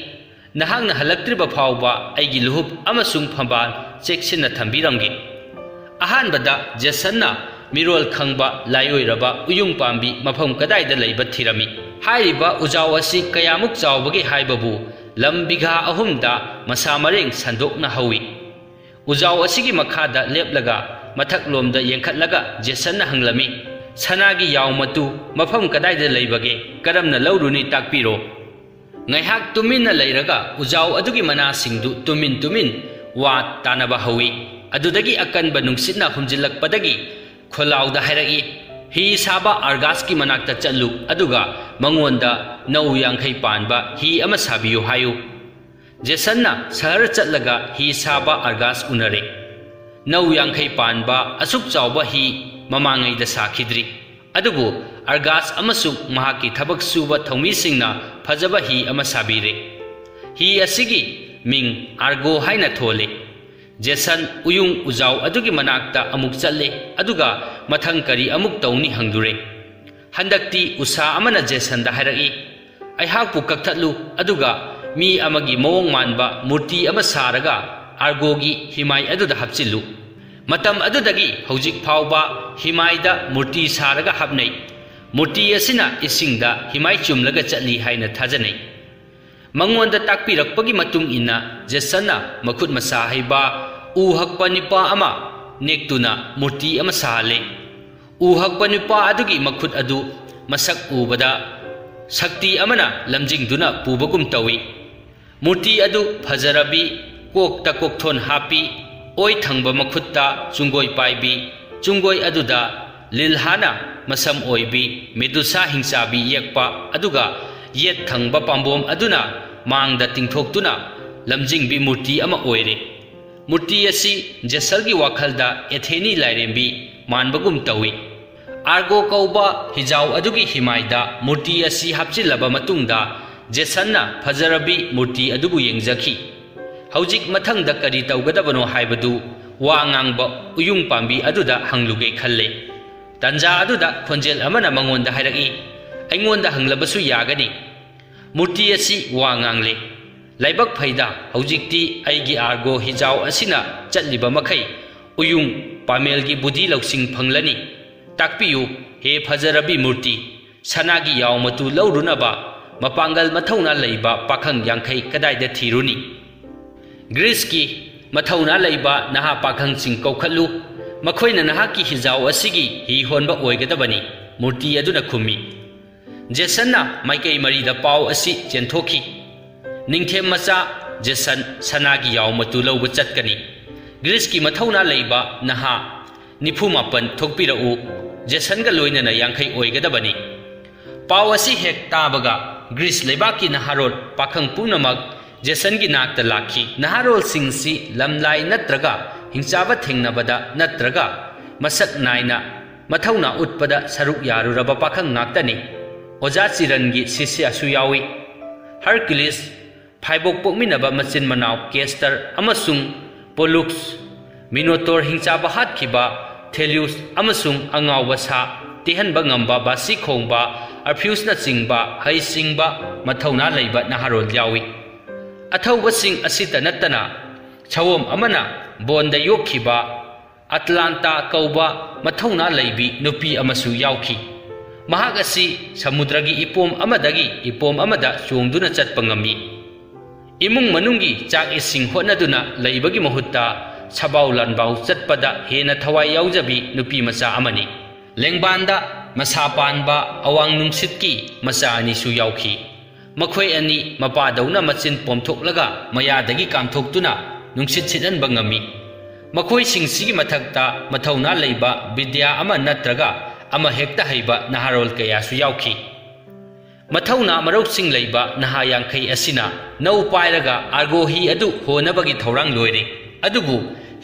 "ꯅꯍꯥꯛꯅ ꯍꯜꯂꯛꯇ꯭ꯔꯤꯕ ꯐꯥꯎꯕ ꯑꯩꯒꯤ ꯂꯨꯍꯨꯞ ꯑꯃꯁꯨꯡ ꯐꯝꯕꯥꯜ ꯆꯦꯛꯁꯤꯟꯅ ꯊꯝꯕꯤꯔꯝꯒꯦ꯫" ꯑꯍꯥꯟꯕꯗ ꯖꯦꯁꯟꯅ ꯃꯤꯔꯣꯜ ꯈꯪꯕ ꯂꯥꯏꯑꯣꯏꯔꯕ ꯎꯌꯨꯡ ꯄꯥꯝꯕꯤ ꯃꯐꯝ ꯀꯗꯥꯏꯗ ꯂꯩꯕ ꯊꯤꯔꯝꯃꯤ꯫ ꯍꯥꯏꯔꯤꯕ ꯎꯖꯥꯎ ꯑꯁꯤ ꯀꯌꯥꯃꯨꯛ ꯆꯥꯎꯕꯒꯦ ꯍꯥꯏꯕꯕꯨ ꯂꯝ ꯕꯤꯘꯥ ꯑꯍꯨꯝꯗ ꯃꯁꯥ ꯃꯔꯦꯡ ꯁꯟꯗꯣꯛꯅ ꯍꯧꯏ꯫ ꯎꯖꯥꯎ ꯑꯁꯤꯒꯤ ꯃꯈꯥꯗ ꯂꯦꯞꯂꯒ ꯃꯊꯛꯂꯣꯝꯗ ꯌꯦꯡꯈꯠꯂꯒ ꯖꯦꯁꯟꯅ ꯍꯪꯂꯝꯃꯤ, "ꯁꯅꯥꯒꯤ ꯌꯥꯎ ꯃꯇꯨ ꯃꯐꯝ ꯀꯗꯥꯏꯗ ꯂꯩꯕꯒꯦ? ꯀꯔꯝꯅ ꯂꯧꯔꯨꯅꯤ? ꯇꯥꯛꯄꯤꯔꯣ꯫" ꯉꯥꯏꯍꯥꯛ ꯇꯨꯃꯤꯟꯅ ꯂꯩꯔꯒ ꯎꯖꯥꯎ ꯑꯗꯨꯒꯤ ꯃꯅꯥꯁꯤꯡꯗꯨ ꯇꯨꯃꯤꯟ ꯇꯨꯃꯤꯟ ꯋꯥ ꯇꯥꯅꯕ ꯍꯧꯏ꯫ ꯑꯗꯨꯗꯒꯤ ꯑꯀꯟꯕ ꯅꯨꯡꯁꯤꯠꯅ ꯍꯨꯝꯖꯤꯜꯂꯛꯄꯗꯒꯤ ꯈꯣꯜꯂꯥꯎꯗ ꯍꯥꯏꯔꯛꯏ, "ꯍꯤ ꯁꯥꯕ ꯑꯥꯔꯒꯥꯁꯀꯤ ꯃꯅꯥꯛꯇ ꯆꯠꯂꯨ, ꯑꯗꯨꯒ ꯃꯉꯣꯟꯗ ꯅꯧ ꯌꯥꯡꯈꯩ ꯄꯥꯟꯕ ꯍꯤ ꯑꯃ ꯁꯥꯕꯤꯌꯨ ꯍꯥꯏꯌꯨ꯫" ꯖꯦꯁꯟꯅ ꯁꯍꯔ ꯆꯠꯂꯒ ꯍꯤ ꯁꯥꯕ ꯑꯥꯔꯒꯥꯁ ꯎꯅꯔꯦ꯫ ꯅꯧ ꯌꯥꯡꯈꯩ ꯄꯥꯟꯕ ꯑꯁꯨꯛ ꯆꯥꯎꯕ ꯍꯤ ꯃꯃꯥꯡꯉꯩꯗ ꯁꯥꯈꯤꯗ꯭ꯔꯤ꯫ ꯑꯗꯨꯕꯨ ꯑꯥꯔꯒꯥꯁ ꯑꯃꯁꯨꯡ ꯃꯍꯥꯛꯀꯤ ꯊꯕꯛ ꯁꯨꯕ ꯊꯧꯃꯤꯁꯤꯡꯅ ꯐꯖꯕ ꯍꯤ ꯑꯃ ꯁꯥꯕꯤꯔꯦ꯫ ꯍꯤ ꯑꯁꯤꯒꯤ ꯃꯤꯡ ꯑꯥꯔꯒꯣ ꯍꯥꯏꯅ ꯊꯣꯜꯂꯤ꯫ ꯖꯦꯁꯟ ꯎꯌꯨꯡ ꯎꯖꯥꯎ ꯑꯗꯨꯒꯤ ꯃꯅꯥꯛꯇ ꯑꯃꯨꯛ ꯆꯠꯂꯦ, ꯑꯗꯨꯒ ꯃꯊꯪ ꯀꯔꯤ ꯑꯃꯨꯛ ꯇꯧꯅꯤ ꯍꯪꯗꯨꯔꯦ꯫ ꯍꯟꯗꯛꯇꯤ ꯎꯁꯥ ꯑꯃꯅ ꯖꯦꯁꯟꯗ ꯍꯥꯏꯔꯛꯏ, "ꯑꯩꯍꯥꯛꯄꯨ ꯀꯛꯊꯠꯂꯨ, ꯑꯗꯨꯒ ꯃꯤ ꯑꯃꯒꯤ ꯃꯑꯣꯡ ꯃꯥꯟꯕ ꯃꯨꯔꯇꯤ ꯑꯃ ꯁꯥꯔꯒ ꯑꯥꯔꯒꯣꯒꯤ ꯍꯤꯃꯥꯏ ꯑꯗꯨꯗ ꯍꯥꯞꯆꯤꯜꯂꯨ꯫" ꯃꯇꯝ ꯑꯗꯨꯗꯒꯤ ꯍꯧꯖꯤꯛ ꯐꯥꯎꯕ ꯍꯤꯃꯥꯏꯗ ꯃꯨꯔꯇꯤ ꯁꯥꯔꯒ ꯍꯥꯞꯅꯩ꯫ ꯃꯨꯔꯇꯤ ꯑꯁꯤꯅ ꯏꯁꯤꯡꯗ ꯍꯤꯃꯥꯏ ꯆꯨꯝꯂꯒ ꯆꯠꯂꯤ ꯍꯥꯏꯅ ꯊꯥꯖꯅꯩ꯫ ꯃꯉꯣꯟꯗ ꯇꯥꯛꯄꯤꯔꯛꯄꯒꯤ ꯃꯇꯨꯡ ꯏꯟꯅ ꯖꯦꯁꯟꯅ ꯃꯈꯨꯠ ꯃꯁꯥ ꯍꯩꯕ ꯎ ꯍꯛꯄ ꯅꯨꯄꯥ ꯑꯃ ꯅꯦꯛꯇꯨꯅ ꯃꯨꯔꯇꯤ ꯑꯃ ꯁꯥꯍꯜꯂꯤ꯫ ꯎ ꯍꯛꯄ ꯅꯨꯄꯥ ꯑꯗꯨꯒꯤ ꯃꯈꯨꯠ ꯑꯗꯨ ꯃꯁꯛ ꯎꯕꯗ ꯁꯛꯇꯤ ꯑꯃꯅ ꯂꯝꯖꯤꯡꯗꯨꯅ ꯄꯨꯕꯒꯨꯝ ꯇꯧꯏ꯫ ꯃꯨꯔꯇꯤ ꯑꯗꯨ ꯐꯖꯔꯕꯤ, ꯀꯣꯛꯇ ꯀꯣꯛꯊꯣꯟ ꯍꯥꯞꯄꯤ, ꯑꯣꯏ ꯊꯪꯕ ꯃꯈꯨꯠꯇ ꯆꯨꯡꯒꯣꯏ ꯄꯥꯏꯕꯤ, ꯆꯨꯡꯒꯣꯏ ꯑꯗꯨꯗ ꯂꯤꯜꯍꯥꯅ ꯃꯁꯝ ꯑꯣꯏꯕꯤ ꯃꯦꯗꯨꯁꯥ ꯍꯤꯡꯆꯥꯕꯤ ꯌꯦꯛꯄ, ꯑꯗꯨꯒ ꯌꯦꯠ ꯊꯪꯕ ꯄꯥꯝꯕꯣꯝ ꯑꯗꯨꯅ ꯃꯥꯡꯗ ꯇꯤꯡꯊꯣꯛꯇꯨꯅ ꯂꯝꯖꯤꯡꯕꯤ ꯃꯨꯔꯇꯤ ꯑꯃ ꯑꯣꯏꯔꯦ꯫ ꯃꯨꯔꯇꯤ ꯑꯁꯤ ꯖꯦꯁꯜꯒꯤ ꯋꯥꯈꯜꯗ ꯑꯦꯊꯦꯅꯤ ꯂꯥꯏꯔꯦꯝꯕꯤ ꯃꯥꯟꯕꯒꯨꯝ ꯇꯧꯏ꯫ ꯑꯥꯔꯒꯣ ꯀꯧꯕ ꯍꯤꯖꯥꯎ ꯑꯗꯨꯒꯤ ꯍꯤꯃꯥꯏꯗ ꯃꯨꯔꯇꯤ ꯑꯁꯤ ꯍꯥꯞꯆꯤꯜꯂꯕ ꯃꯇꯨꯡꯗ ꯖꯦꯁꯟꯅ ꯐꯖꯔꯕꯤ ꯃꯨꯔꯇꯤ ꯑꯗꯨꯕꯨ ꯌꯦꯡꯖꯈꯤ꯫ ꯍꯧꯖꯤꯛ ꯃꯊꯪꯗ ꯀꯔꯤ ꯇꯧꯒꯗꯕꯅꯣ ꯍꯥꯏꯕꯗꯨ ꯋꯥ ꯉꯥꯡꯕ ꯎꯌꯨꯡ ꯄꯥꯝꯕꯤ ꯑꯗꯨꯗ ꯍꯪꯂꯨꯒꯦ ꯈꯜꯂꯦ꯫ ꯇꯟꯖꯥ ꯑꯗꯨꯗ ꯈꯣꯟꯖꯦꯜ ꯑꯃꯅ ꯃꯉꯣꯟꯗ ꯍꯥꯏꯔꯛꯏ, "ꯑꯩꯉꯣꯟꯗ ꯍꯪꯂꯕꯁꯨ ꯌꯥꯒꯅꯤ꯫" ꯃꯨꯔꯇꯤ ꯑꯁꯤ ꯋꯥ ꯉꯥꯡꯂꯦ, "ꯂꯥꯏꯕꯛ ꯐꯩꯗ, ꯍꯧꯖꯤꯛꯇꯤ ꯑꯩꯒꯤ ꯑꯥꯔꯒꯣ ꯍꯤꯖꯥꯎ ꯑꯁꯤꯅ ꯆꯠꯂꯤꯕ ꯃꯈꯩ ꯎꯌꯨꯡ ꯄꯥꯃꯦꯜꯒꯤ ꯕꯨꯙꯤ ꯂꯧꯁꯤꯡ ꯐꯪꯂꯅꯤ꯫ ꯇꯥꯛꯄꯤꯌꯨ, ꯍꯦ ꯐꯖꯔꯕꯤ ꯃꯨꯔꯇꯤ, ꯁꯅꯥꯒꯤ ꯌꯥꯎ ꯃꯇꯨ ꯂꯧꯔꯨꯅꯕ ꯃꯄꯥꯡꯒꯜ ꯃꯊꯧꯅꯥ ꯂꯩꯕ ꯄꯥꯈꯪ ꯌꯥꯡꯈꯩ ꯀꯗꯥꯏꯗ ꯊꯤꯔꯨꯅꯤ?" "ꯒ꯭ꯔꯤꯁꯀꯤ ꯃꯊꯧꯅꯥ ꯂꯩꯕ ꯅꯍꯥ ꯄꯥꯈꯪꯁꯤꯡ ꯀꯧꯈꯠꯂꯨ, ꯃꯈꯣꯏꯅ ꯅꯍꯥꯛꯀꯤ ꯍꯤꯖꯥꯎ ꯑꯁꯤꯒꯤ ꯍꯤ ꯍꯣꯟꯕ ꯑꯣꯏꯒꯗꯕꯅꯤ", ꯃꯨꯔꯇꯤ ꯑꯗꯨꯅ ꯈꯨꯝꯃꯤ꯫ ꯖꯦꯁꯟꯅ ꯃꯥꯏꯀꯩ ꯃꯔꯤꯗ ꯄꯥꯎ ꯑꯁꯤ ꯆꯦꯟꯊꯣꯛꯈꯤ꯫ "ꯅꯤꯡꯊꯦꯝ ꯃꯆꯥ ꯖꯦꯁꯟ ꯁꯅꯥꯒꯤ ꯌꯥꯎ ꯃꯇꯨ ꯂꯧꯕ ꯆꯠꯀꯅꯤ꯫ ꯒ꯭ꯔꯤꯁꯀꯤ ꯃꯊꯧꯅꯥ ꯂꯩꯕ ꯅꯍꯥ ꯅꯤꯐꯨ ꯃꯥꯄꯟ ꯊꯣꯛꯄꯤꯔꯛꯎ, ꯖꯦꯁꯟꯒ ꯂꯣꯏꯅꯅ ꯌꯥꯡꯈꯩ ꯑꯣꯏꯒꯗꯕꯅꯤ꯫" ꯄꯥꯎ ꯑꯁꯤ ꯍꯦꯛ ꯇꯥꯕꯒ ꯒ꯭ꯔꯤꯁ ꯂꯩꯕꯥꯛꯀꯤ ꯅꯍꯥꯔꯣꯜ ꯄꯥꯈꯪ ꯄꯨꯝꯅꯃꯛ ꯖꯦꯁꯟꯒꯤ ꯅꯥꯛꯇ ꯂꯥꯛꯈꯤ꯫ ꯅꯍꯥꯔꯣꯜꯁꯤꯡꯁꯤ ꯂꯝꯂꯥꯏ ꯅꯠꯇ꯭ꯔꯒ ꯍꯤꯡꯆꯥꯕ ꯊꯦꯡꯅꯕꯗ ꯅꯠꯇ꯭ꯔꯒ ꯃꯁꯛ ꯅꯥꯏꯅ ꯃꯊꯧꯅꯥ ꯎꯠꯄꯗ ꯁꯔꯨꯛ ꯌꯥꯔꯨꯔꯕ ꯄꯥꯈꯪ ꯉꯥꯛꯇꯅꯤ꯫ ꯑꯣꯖꯥ ꯆꯤꯔꯟꯒꯤ ꯁꯤꯁ꯭ꯌꯥꯁꯨ ꯌꯥꯎꯏ꯫ ꯍꯔꯀ꯭ꯌꯨꯂꯤꯁ, ꯐꯥꯏꯕꯣꯛ ꯄꯣꯛꯃꯤꯟꯅꯕ ꯃꯆꯤꯟ ꯃꯅꯥꯎ ꯀꯦꯁꯇꯔ ꯑꯃꯁꯨꯡ ꯄꯣꯂꯨꯛꯁ, ꯃꯤꯅꯣꯇꯣꯔ ꯍꯤꯡꯆꯥꯕ ꯍꯥꯠꯈꯤꯕ ꯊꯦꯂꯤꯎꯁ ꯑꯃꯁꯨꯡ ꯑꯉꯥꯎꯕ ꯁꯥ ꯇꯦꯍꯟꯕ ꯉꯝꯕ ꯕꯥꯁꯤ ꯈꯣꯡꯕ ꯑꯔꯐꯤꯎꯁꯅꯆꯤꯡꯕ ꯍꯩꯁꯤꯡꯕ ꯃꯊꯧꯅꯥ ꯂꯩꯕ ꯅꯍꯥꯔꯣꯜ ꯌꯥꯎꯏ꯫ ꯑꯊꯧꯕꯁꯤꯡ ꯑꯁꯤꯇ ꯅꯠꯇꯅ ꯁꯑꯣꯝ ꯑꯃꯅ ꯕꯣꯟꯗ ꯌꯣꯛꯈꯤꯕ ꯑꯇꯂꯥꯟꯇꯥ ꯀꯧꯕ ꯃꯊꯧꯅꯥ ꯂꯩꯕꯤ ꯅꯨꯄꯤ ꯑꯃꯁꯨ ꯌꯥꯎꯈꯤ꯫ ꯃꯍꯥꯛ ꯑꯁꯤ ꯁꯃꯨꯗ꯭ꯔꯒꯤ ꯏꯄꯣꯝ ꯑꯃꯗꯒꯤ ꯏꯄꯣꯝ ꯑꯃꯗ ꯆꯣꯡꯗꯨꯅ ꯆꯠꯄ ꯉꯝꯃꯤ꯫ ꯏꯃꯨꯡ ꯃꯅꯨꯡꯒꯤ ꯆꯥꯛ ꯏꯁꯤꯡ ꯍꯣꯠꯅꯗꯨꯅ ꯂꯩꯕꯒꯤ ꯃꯍꯨꯠꯇ ꯁꯕꯥꯎ ꯂꯥꯟꯕꯥꯎ ꯆꯠꯄꯗ ꯍꯦꯟꯅ ꯊꯋꯥꯏ ꯌꯥꯎꯖꯕꯤ ꯅꯨꯄꯤ ꯃꯆꯥ ꯑꯃꯅꯤ꯫ ꯂꯦꯡꯕꯥꯟꯗ ꯃꯁꯥ ꯄꯥꯟꯕ ꯑꯋꯥꯡ ꯅꯨꯡꯁꯤꯠꯀꯤ ꯃꯆꯥ ꯑꯅꯤꯁꯨ ꯌꯥꯎꯈꯤ꯫ ꯃꯈꯣꯏ ꯑꯅꯤ ꯃꯄꯥꯗꯧꯅ ꯃꯆꯤꯟ ꯄꯣꯝꯊꯣꯛꯂꯒ ꯃꯌꯥꯗꯒꯤ ꯀꯥꯝꯊꯣꯛꯇꯨꯅ ꯅꯨꯡꯁꯤꯠ ꯁꯤꯠꯍꯟꯕ ꯉꯝꯃꯤ꯫ ꯃꯈꯣꯏꯁꯤꯡꯁꯤꯒꯤ ꯃꯊꯛꯇ ꯃꯊꯧꯅꯥ ꯂꯩꯕ ꯕꯤꯗ꯭ꯌꯥ ꯑꯃ ꯅꯠꯇ꯭ꯔꯒ ꯑꯃ ꯍꯦꯛꯇ ꯍꯩꯕ ꯅꯍꯥꯔꯣꯜ ꯀꯌꯥꯁꯨ ꯌꯥꯎꯈꯤ꯫ ꯃꯊꯧꯅꯥ ꯃꯔꯧꯁꯤꯡ ꯂꯩꯕ ꯅꯍꯥ ꯌꯥꯡꯈꯩ ꯑꯁꯤꯅ ꯅꯧ ꯄꯥꯏꯔꯒ ꯑꯥꯔꯒꯣ ꯍꯤ ꯑꯗꯨ ꯍꯣꯅꯕꯒꯤ ꯊꯧꯔꯥꯡ ꯂꯣꯏꯔꯦ꯫ ꯑꯗꯨꯕꯨ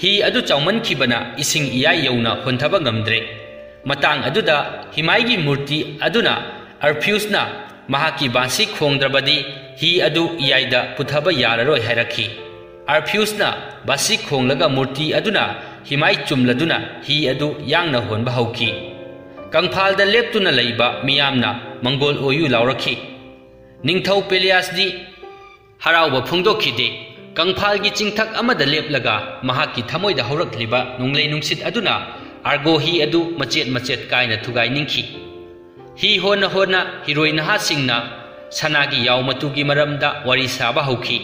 ꯍꯤ ꯑꯗꯨ ꯆꯥꯎꯃꯟꯈꯤꯕꯅ ꯏꯁꯤꯡ ꯏꯌꯥꯏ ꯌꯧꯅ ꯍꯣꯟꯊꯕ ꯉꯝꯗ꯭ꯔꯦ꯫ ꯃꯇꯥꯡ ꯑꯗꯨꯗ ꯍꯤꯃꯥꯏꯒꯤ ꯃꯨꯔꯇꯤ ꯑꯗꯨꯅ ꯑꯔꯐꯤꯎꯁꯅ ꯃꯍꯥꯛꯀꯤ ꯕꯥꯁꯤ ꯈꯣꯡꯗ꯭ꯔꯕꯗꯤ ꯍꯤ ꯑꯗꯨ ꯏꯌꯥꯏꯗ ꯄꯨꯊꯕ ꯌꯥꯔꯔꯣꯏ ꯍꯥꯏꯔꯛꯈꯤ꯫ ꯑꯥꯔꯐꯤꯌꯨꯁꯅ ꯕꯥꯁꯤ ꯈꯣꯡꯂꯒ ꯃꯨꯔꯇꯤ ꯑꯗꯨꯅ ꯍꯤꯃꯥꯏ ꯆꯨꯝꯂꯗꯨꯅ ꯍꯤ ꯑꯗꯨ ꯌꯥꯡꯅ ꯍꯣꯟꯕ ꯍꯧꯈꯤ꯫ ꯀꯪꯐꯥꯜꯗ ꯂꯦꯞꯇꯨꯅ ꯂꯩꯕ ꯃꯤꯌꯥꯝꯅ ꯃꯪꯒꯣꯜ ꯑꯣꯏꯌꯨ ꯂꯥꯎꯔꯛꯈꯤ꯫ ꯅꯤꯡꯊꯧ ꯄꯦꯂꯤꯌꯥꯁꯗꯤ ꯍꯔꯥꯎꯕ ꯐꯣꯡꯗꯣꯛꯈꯤꯗꯦ꯫ ꯀꯪꯐꯥꯜꯒꯤ ꯆꯤꯡꯊꯛ ꯑꯃꯗ ꯂꯦꯞꯂꯒ ꯃꯍꯥꯛꯀꯤ ꯊꯃꯣꯏꯗ ꯍꯧꯔꯛꯂꯤꯕ ꯅꯣꯡꯂꯩ ꯅꯨꯡꯁꯤꯠ ꯑꯗꯨꯅ ꯑꯥꯔꯒꯣ ꯍꯤ ꯑꯗꯨ ꯃꯆꯦꯠ ꯃꯆꯦꯠ ꯀꯥꯏꯅ ꯊꯨꯒꯥꯏꯅꯤꯡꯈꯤ꯫ ꯍꯤ ꯍꯣꯟꯅ ꯍꯣꯟꯅ ꯍꯤꯔꯣꯏ ꯅꯍꯥꯁꯤꯡꯅ ꯁꯅꯥꯒꯤ ꯌꯥꯎ ꯃꯇꯨꯒꯤ ꯃꯔꯝꯗ ꯋꯥꯔꯤ ꯁꯥꯕ ꯍꯧꯈꯤ꯫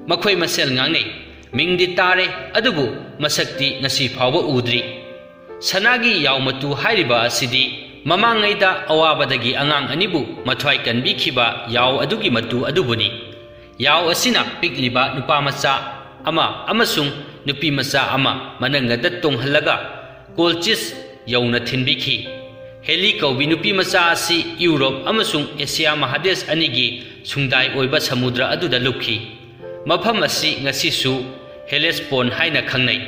ꯃꯈꯣꯏ ꯃꯁꯦꯜ ꯉꯥꯡꯅꯩ꯫ ꯃꯤꯡꯗꯤ ꯇꯥꯔꯦ, ꯑꯗꯨꯕꯨ ꯃꯁꯛꯇꯤ ꯉꯁꯤ ꯐꯥꯎꯕ ꯎꯗ꯭ꯔꯤ꯫ ꯁꯅꯥꯒꯤ ꯌꯥꯎ ꯃꯇꯨ ꯍꯥꯏꯔꯤꯕ ꯑꯁꯤꯗꯤ ꯃꯃꯥꯡꯉꯩꯗ ꯑꯋꯥꯕꯗꯒꯤ ꯑꯉꯥꯡ ꯑꯅꯤꯕꯨ ꯃꯊ꯭ꯋꯥꯏ ꯀꯟꯕꯤꯈꯤꯕ ꯌꯥꯎ ꯑꯗꯨꯒꯤ ꯃꯇꯨ ꯑꯗꯨꯕꯨꯅꯤ꯫ ꯌꯥꯎ ꯑꯁꯤꯅ ꯄꯤꯛꯂꯤꯕ ꯅꯨꯄꯥ ꯃꯆꯥ ꯑꯃ ꯑꯃꯁꯨꯡ ꯅꯨꯄꯤ ꯃꯆꯥ ꯑꯃ ꯃꯅꯪꯒꯟꯗ ꯇꯣꯡꯍꯜꯂꯒ ꯀꯣꯜꯆꯤꯁ ꯌꯧꯅ ꯊꯤꯟꯕꯤꯈꯤ꯫ ꯍꯦꯂꯤ ꯀꯧꯕꯤ ꯅꯨꯄꯤ ꯃꯆꯥ ꯑꯁꯤ ꯌꯨꯔꯣꯞ ꯑꯃꯁꯨꯡ ꯑꯦꯁꯤꯌꯥ ꯃꯍꯥꯗꯦꯁ ꯑꯅꯤꯒꯤ ꯁꯨꯡꯗꯥꯏ ꯑꯣꯏꯕ ꯁꯃꯨꯗ꯭ꯔ ꯑꯗꯨꯗ ꯂꯨꯞꯈꯤ꯫ ꯃꯐꯝ ꯑꯁꯤ ꯉꯁꯤꯁꯨ ꯍꯦꯂꯦꯁꯄꯣꯟ ꯍꯥꯏꯅ ꯈꯪꯅꯩ꯫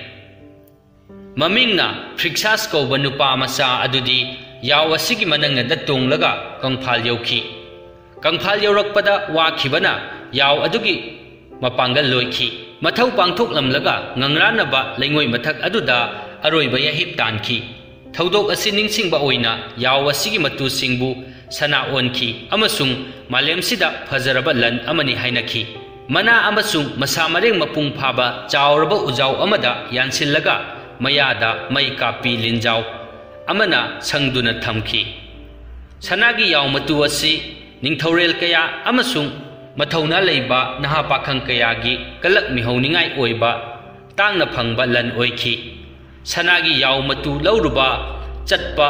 ꯃꯃꯤꯡꯅ ꯐ꯭ꯔꯤꯛꯁꯥꯁ ꯀꯧꯕ ꯅꯨꯄꯥ ꯃꯆꯥ ꯑꯗꯨꯗꯤ ꯌꯥꯎ ꯑꯁꯤꯒꯤ ꯃꯅꯪꯒꯟꯗ ꯇꯣꯡꯂꯒ ꯀꯪꯐꯥꯜ ꯌꯧꯈꯤ꯫ ꯀꯪꯐꯥꯜ ꯌꯧꯔꯛꯄꯗ ꯋꯥꯈꯤꯕꯅ ꯌꯥꯎ ꯑꯗꯨꯒꯤ ꯃꯄꯥꯡꯒꯜ ꯂꯣꯏꯈꯤ꯫ ꯃꯊꯧ ꯄꯥꯡꯊꯣꯛꯂꯝꯂꯒ ꯉꯪꯔꯥꯟꯅꯕ ꯂꯩꯉꯣꯏ ꯃꯊꯛ ꯑꯗꯨꯗ ꯑꯔꯣꯏꯕ ꯌꯥꯍꯤꯞ ꯇꯥꯟꯈꯤ꯫ ꯊꯧꯗꯣꯛ ꯑꯁꯤ ꯅꯤꯡꯁꯤꯡꯕ ꯑꯣꯏꯅ ꯌꯥꯎ ꯑꯁꯤꯒꯤ ꯃꯇꯨꯁꯤꯡꯕꯨ ꯁꯅꯥ ꯑꯣꯟꯈꯤ ꯑꯃꯁꯨꯡ ꯃꯥꯂꯦꯝꯁꯤꯗ ꯐꯖꯔꯕ ꯂꯟ ꯑꯃꯅꯤ ꯍꯥꯏꯅꯈꯤ꯫ ꯃꯅꯥ ꯑꯃꯁꯨꯡ ꯃꯁꯥ ꯃꯔꯦꯡ ꯃꯄꯨꯡ ꯐꯥꯕ ꯆꯥꯎꯔꯕ ꯎꯖꯥꯎ ꯑꯃꯗ ꯌꯥꯟꯁꯤꯜꯂꯒ ꯃꯌꯥꯗ ꯃꯩ ꯀꯥꯞꯄꯤ ꯂꯤꯟꯖꯥꯎ ꯑꯃꯅ ꯁꯪꯗꯨꯅ ꯊꯝꯈꯤ꯫ ꯁꯅꯥꯒꯤ ꯌꯥꯎ ꯃꯇꯨ ꯑꯁꯤ ꯅꯤꯡꯊꯧꯔꯦꯜ ꯀꯌꯥ ꯑꯃꯁꯨꯡ ꯃꯊꯧꯅꯥ ꯂꯩꯕ ꯅꯍꯥ ꯄꯥꯈꯪ ꯀꯌꯥꯒꯤ ꯀꯂꯛ ꯃꯤꯍꯧꯅꯤꯡꯉꯥꯏ ꯑꯣꯏꯕ ꯇꯥꯡꯅ ꯐꯪꯕ ꯂꯟ ꯑꯣꯏꯈꯤ꯫ ꯁꯅꯥꯒꯤ ꯌꯥꯎ ꯃꯇꯨ ꯂꯧꯔꯨꯕ ꯆꯠꯄ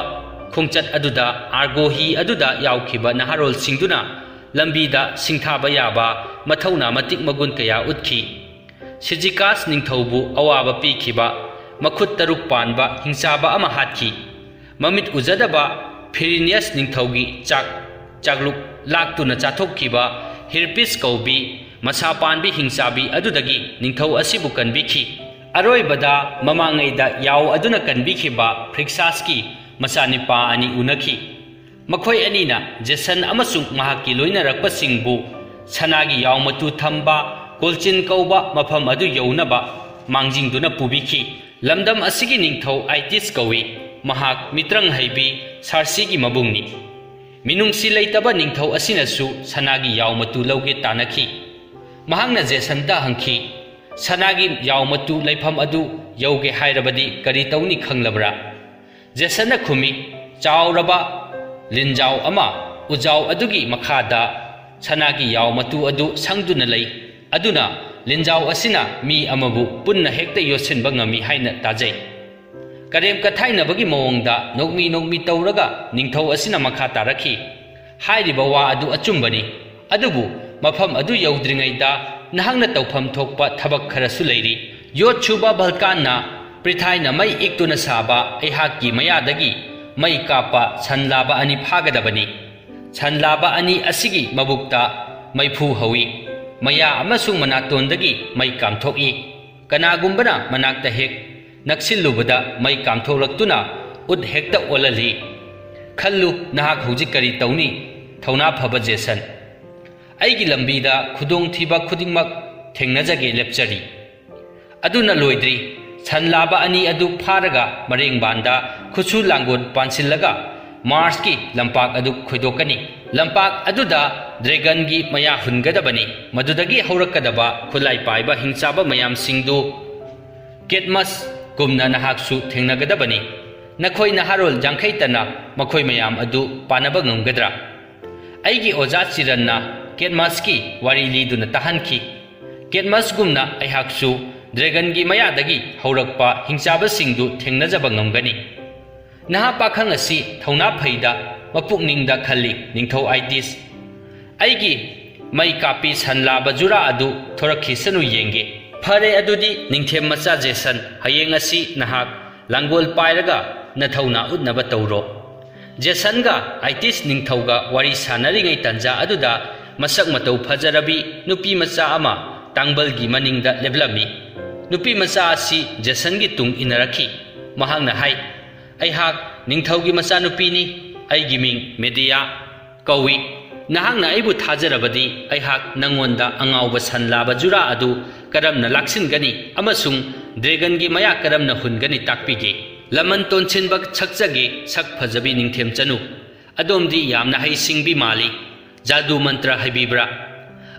ꯈꯣꯡꯆꯠ ꯑꯗꯨꯗ ꯑꯥꯔꯒꯣ ꯍꯤ ꯑꯗꯨꯗ ꯌꯥꯎꯈꯤꯕ ꯅꯍꯥꯔꯣꯜꯁꯤꯡꯗꯨꯅ ꯂꯝꯕꯤꯗ ꯁꯤꯡꯊꯥꯕ ꯌꯥꯕ ꯃꯊꯧꯅꯥ ꯃꯇꯤꯛ ꯃꯒꯨꯟ ꯀꯌꯥ ꯎꯠꯈꯤ꯫ ꯁꯤꯖꯤꯀꯥꯁ ꯅꯤꯡꯊꯧꯕꯨ ꯑꯋꯥꯕ ꯄꯤꯈꯤꯕ ꯃꯈꯨꯠ ꯇꯔꯨꯛ ꯄꯥꯟꯕ ꯍꯤꯡꯆꯥꯕ ꯑꯃ ꯍꯥꯠꯈꯤ꯫ ꯃꯃꯤꯠ ꯎꯖꯗꯕ ꯐꯤꯔꯤꯅꯤꯌꯁ ꯅꯤꯡꯊꯧꯒꯤ ꯆꯥꯛ ꯆꯥꯛꯂꯨꯛ ꯂꯥꯛꯇꯨꯅ ꯆꯥꯊꯣꯛꯈꯤꯕ ꯍꯤꯔꯄꯤꯁ ꯀꯧꯕꯤ ꯃꯁꯥ ꯄꯥꯟꯕꯤ ꯍꯤꯡꯆꯥꯕꯤ ꯑꯗꯨꯗꯒꯤ ꯅꯤꯡꯊꯧ ꯑꯁꯤꯕꯨ ꯀꯟꯕꯤꯈꯤ꯫ ꯑꯔꯣꯏꯕꯗ ꯃꯃꯥꯡꯉꯩꯗ ꯌꯥꯎ ꯑꯗꯨꯅ ꯀꯟꯕꯤꯈꯤꯕ ꯐ꯭ꯔꯤꯛꯁꯥꯁꯀꯤ ꯃꯆꯥꯅꯤꯄꯥ ꯑꯅꯤ ꯎꯅꯈꯤ꯫ ꯃꯈꯣꯏ ꯑꯅꯤꯅ ꯖꯦꯁꯟ ꯑꯃꯁꯨꯡ ꯃꯍꯥꯛꯀꯤ ꯂꯣꯏꯅꯔꯛꯄꯁꯤꯡꯕꯨ ꯁꯅꯥꯒꯤ ꯌꯥꯎ ꯃꯇꯨ ꯊꯝꯕ ꯀꯣꯜꯆꯤꯟ ꯀꯧꯕ ꯃꯐꯝ ꯑꯗꯨ ꯌꯧꯅꯕ ꯃꯥꯡꯖꯤꯡꯗꯨꯅ ꯄꯨꯕꯤꯈꯤ꯫ ꯂꯝꯗꯝ ꯑꯁꯤꯒꯤ ꯅꯤꯡꯊꯧ ꯑꯥꯏꯇꯤꯁ ꯀꯧꯏ꯫ ꯃꯍꯥꯛ ꯃꯤꯇ꯭ꯔꯪ ꯍꯩꯕꯤ ꯁꯥꯔꯁꯤꯒꯤ ꯃꯕꯨꯡꯅꯤ꯫ ꯃꯤꯅꯨꯡꯁꯤ ꯂꯩꯇꯕ ꯅꯤꯡꯊꯧ ꯑꯁꯤꯅꯁꯨ ꯁꯅꯥꯒꯤ ꯌꯥꯎ ꯃꯇꯨ ꯂꯧꯒꯦ ꯇꯥꯟꯅꯈꯤ꯫ ꯃꯍꯥꯛꯅ ꯖꯦꯁꯟꯗ ꯍꯪꯈꯤ, "ꯁꯅꯥꯒꯤ ꯌꯥꯎ ꯃꯇꯨ ꯂꯩꯐꯝ ꯑꯗꯨ ꯌꯧꯒꯦ ꯍꯥꯏꯔꯕꯗꯤ ꯀꯔꯤ ꯇꯧꯅꯤ ꯈꯪꯂꯕ꯭ꯔꯥ?" ꯖꯦꯁꯟꯅ ꯈꯨꯝꯃꯤ, "ꯆꯥꯎꯔꯕ ꯂꯤꯟꯖꯥꯎ ꯑꯃ ꯎꯖꯥꯎ ꯑꯗꯨꯒꯤ ꯃꯈꯥꯗ ꯁꯅꯥꯒꯤ ꯌꯥꯎ ꯃꯇꯨ ꯑꯗꯨ ꯁꯪꯗꯨꯅ ꯂꯩ, ꯑꯗꯨꯅ ꯂꯤꯟꯖꯥꯎ ꯑꯁꯤꯅ ꯃꯤ ꯑꯃꯕꯨ ꯄꯨꯟꯅ ꯍꯦꯛꯇ ꯌꯣꯠꯁꯤꯟꯕ ꯉꯝꯃꯤ ꯍꯥꯏꯅ ꯇꯥꯖꯩ꯫" ꯀꯔꯦꯝ ꯀꯊꯥꯏꯅꯕꯒꯤ ꯃꯑꯣꯡꯗ ꯅꯣꯛꯃꯤ ꯅꯣꯛꯃꯤ ꯇꯧꯔꯒ ꯅꯤꯡꯊꯧ ꯑꯁꯤꯅ ꯃꯈꯥ ꯇꯥꯔꯛꯈꯤ, "ꯍꯥꯏꯔꯤꯕ ꯋꯥ ꯑꯗꯨ ꯑꯆꯨꯝꯕꯅꯤ, ꯑꯗꯨꯕꯨ ꯃꯐꯝ ꯑꯗꯨ ꯌꯧꯗ꯭ꯔꯤꯉꯩꯗ ꯅꯍꯥꯛꯅ ꯇꯧꯐꯝ ꯊꯣꯛꯄ ꯊꯕꯛ ꯈꯔꯁꯨ ꯂꯩꯔꯤ꯫ ꯌꯣꯠ ꯁꯨꯕ ꯚꯜꯀꯥꯟꯅ ꯄ꯭ꯔꯤꯊꯥꯏꯅ ꯃꯩ ꯏꯛꯇꯨꯅ ꯁꯥꯕ ꯑꯩꯍꯥꯛꯀꯤ ꯃꯌꯥꯗꯒꯤ ꯃꯩ ꯀꯥꯞꯄ ꯁꯟ ꯂꯥꯕ ꯑꯅꯤ ꯐꯥꯒꯗꯕꯅꯤ꯫ ꯁꯟ ꯂꯥꯕ ꯑꯅꯤ ꯑꯁꯤꯒꯤ ꯃꯕꯨꯛꯇ ꯃꯩꯐꯨ ꯍꯧꯏ꯫ ꯃꯌꯥ ꯑꯃꯁꯨꯡ ꯃꯅꯥꯇꯣꯟꯗꯒꯤ ꯃꯩ ꯀꯥꯝꯊꯣꯛꯏ꯫ ꯀꯅꯥꯒꯨꯝꯕꯅ ꯃꯅꯥꯛꯇ ꯍꯦꯛ ꯅꯛꯁꯤꯜꯂꯨꯕꯗ ꯃꯩ ꯀꯥꯝꯊꯣꯛꯂꯛꯇꯨꯅ ꯎꯠ ꯍꯦꯛꯇ ꯑꯣꯜꯍꯜꯂꯤ꯫ ꯈꯜꯂꯨ, ꯅꯍꯥꯛ ꯍꯧꯖꯤꯛ ꯀꯔꯤ ꯇꯧꯅꯤ? ꯊꯧꯅꯥ ꯐꯕ ꯖꯦꯁꯟ, ꯑꯩꯒꯤ ꯂꯝꯕꯤꯗ ꯈꯨꯗꯣꯡꯊꯤꯕ ꯈꯨꯗꯤꯡꯃꯛ ꯊꯦꯡꯅꯖꯒꯦ ꯂꯦꯞꯆꯔꯤ꯫" ꯑꯗꯨꯅ ꯂꯣꯏꯗ꯭ꯔꯤ꯫ ꯁꯟ ꯂꯥꯕ ꯑꯅꯤ ꯑꯗꯨ ꯐꯥꯔꯒ ꯃꯔꯦꯡꯕꯥꯟꯗ ꯈꯨꯠꯁꯨ ꯂꯥꯡꯒꯣꯜ ꯄꯥꯟꯁꯤꯜꯂꯒ ꯃꯥꯔꯁꯀꯤ ꯂꯝꯄꯥꯛ ꯑꯗꯨ ꯈꯣꯏꯗꯣꯛꯀꯅꯤ꯫ ꯂꯝꯄꯥꯛ ꯑꯗꯨꯗ ꯗ꯭ꯔꯦꯒꯟꯒꯤ ꯃꯌꯥ ꯍꯨꯟꯒꯗꯕꯅꯤ꯫ ꯃꯗꯨꯗꯒꯤ ꯍꯧꯔꯛꯀꯗꯕ ꯈꯨꯠꯂꯥꯏ ꯄꯥꯏꯕ ꯍꯤꯡꯆꯥꯕ ꯃꯌꯥꯝꯁꯤꯡꯗꯨ ꯀꯦꯠꯃꯁ ꯀꯨꯝꯅ ꯅꯍꯥꯛꯁꯨ ꯊꯦꯡꯅꯒꯗꯕꯅꯤ꯫ ꯅꯈꯣꯏ ꯅꯍꯥꯔꯣꯜ ꯌꯥꯡꯈꯩꯇꯅ ꯃꯈꯣꯏ ꯃꯌꯥꯝ ꯑꯗꯨ ꯄꯥꯟꯅꯕ ꯉꯝꯒꯗ꯭ꯔꯥ? ꯑꯩꯒꯤ ꯑꯣꯖꯥ ꯆꯤꯔꯟꯅ ꯀꯦꯠꯃꯁꯀꯤ ꯋꯥꯔꯤ ꯂꯤꯗꯨꯅ ꯇꯥꯍꯟꯈꯤ꯫ ꯀꯦꯠꯃꯁꯒꯨꯝꯅ ꯑꯩꯍꯥꯛꯁꯨ ꯗ꯭ꯔꯦꯒꯟꯒꯤ ꯃꯌꯥꯗꯒꯤ ꯍꯧꯔꯛꯄ ꯍꯤꯡꯆꯥꯕꯁꯤꯡꯗꯨ ꯊꯦꯡꯅꯖꯕ ꯉꯝꯒꯅꯤ꯫ ꯅꯍꯥ ꯄꯥꯈꯪ ꯑꯁꯤ ꯊꯧꯅꯥ ꯐꯩꯗ ꯃꯄꯨꯛꯅꯤꯡꯗ ꯈꯜꯂꯤ, ꯅꯤꯡꯊꯧ ꯑꯥꯏꯇꯤꯁ꯫ ꯑꯩꯒꯤ ꯃꯩ ꯀꯥꯞꯄꯤ ꯁꯟ ꯂꯥꯕ ꯖꯨꯔꯥ ꯑꯗꯨ ꯊꯣꯔꯛꯈꯤꯁꯅꯨ ꯌꯦꯡꯒꯦ꯫ ꯐꯔꯦ, ꯑꯗꯨꯗꯤ ꯅꯤꯡꯊꯦꯝ ꯃꯆꯥ ꯖꯦꯁꯟ, ꯍꯌꯦꯡ ꯑꯁꯤ ꯅꯍꯥꯛ ꯂꯥꯡꯒꯣꯜ ꯄꯥꯏꯔꯒ ꯅꯊꯧꯅꯥ ꯎꯠꯅꯕ ꯇꯧꯔꯣ꯫ ꯖꯦꯁꯟꯒ ꯑꯥꯏꯇꯤꯁ ꯅꯤꯡꯊꯧꯒ ꯋꯥꯔꯤ ꯁꯥꯟꯅꯔꯤꯉꯩ ꯇꯥꯟꯖꯥ ꯑꯗꯨꯗ ꯃꯁꯛ ꯃꯇꯧ ꯐꯖꯔꯕꯤ ꯅꯨꯄꯤ ꯃꯆꯥ ꯑꯃ ꯇꯥꯡꯕꯜꯒꯤ ꯃꯅꯤꯡꯗ ꯂꯦꯞꯂꯝꯃꯤ꯫ ꯅꯨꯄꯤ ꯃꯆꯥ ꯑꯁꯤ ꯖꯦꯁꯟꯒꯤ ꯇꯨꯡ ꯏꯟꯅꯔꯛꯈꯤ꯫ ꯃꯍꯥꯛꯅ ꯍꯥꯏ, "ꯑꯩꯍꯥꯛ ꯅꯤꯡꯊꯧꯒꯤ ꯃꯆꯥꯅꯨꯄꯤꯅꯤ꯫ ꯑꯩꯒꯤ ꯃꯤꯡ ꯃꯦꯗꯤꯌꯥ ꯀꯧꯏ꯫ ꯅꯍꯥꯛꯅ ꯑꯩꯕꯨ ꯊꯥꯖꯔꯕꯗꯤ ꯑꯩꯍꯥꯛ ꯅꯉꯣꯟꯗ ꯑꯉꯥꯎꯕ ꯁꯟ ꯂꯥꯕ ꯖꯨꯔꯥ ꯑꯗꯨ ꯀꯔꯝꯅ ꯂꯥꯛꯁꯤꯟꯒꯅꯤ ꯑꯃꯁꯨꯡ ꯗ꯭ꯔꯦꯒꯟꯒꯤ ꯃꯌꯥ ꯀꯔꯝꯅ ꯍꯨꯟꯒꯅꯤ ꯇꯥꯛꯄꯤꯒꯦ꯫ ꯂꯃꯟ ꯇꯣꯟꯁꯤꯟꯕ ꯁꯛꯆꯒꯦ, ꯁꯛ ꯐꯖꯕꯤ ꯅꯤꯡꯊꯦꯝꯆꯅꯨ꯫ ꯑꯗꯣꯝꯗꯤ ꯌꯥꯝꯅ ꯍꯩꯁꯤꯡꯕꯤ ꯃꯥꯜꯂꯤ꯫ ꯖꯥꯗꯨ ꯃꯟꯇ꯭ꯔ ꯍꯩꯕꯤꯕ꯭ꯔꯥ?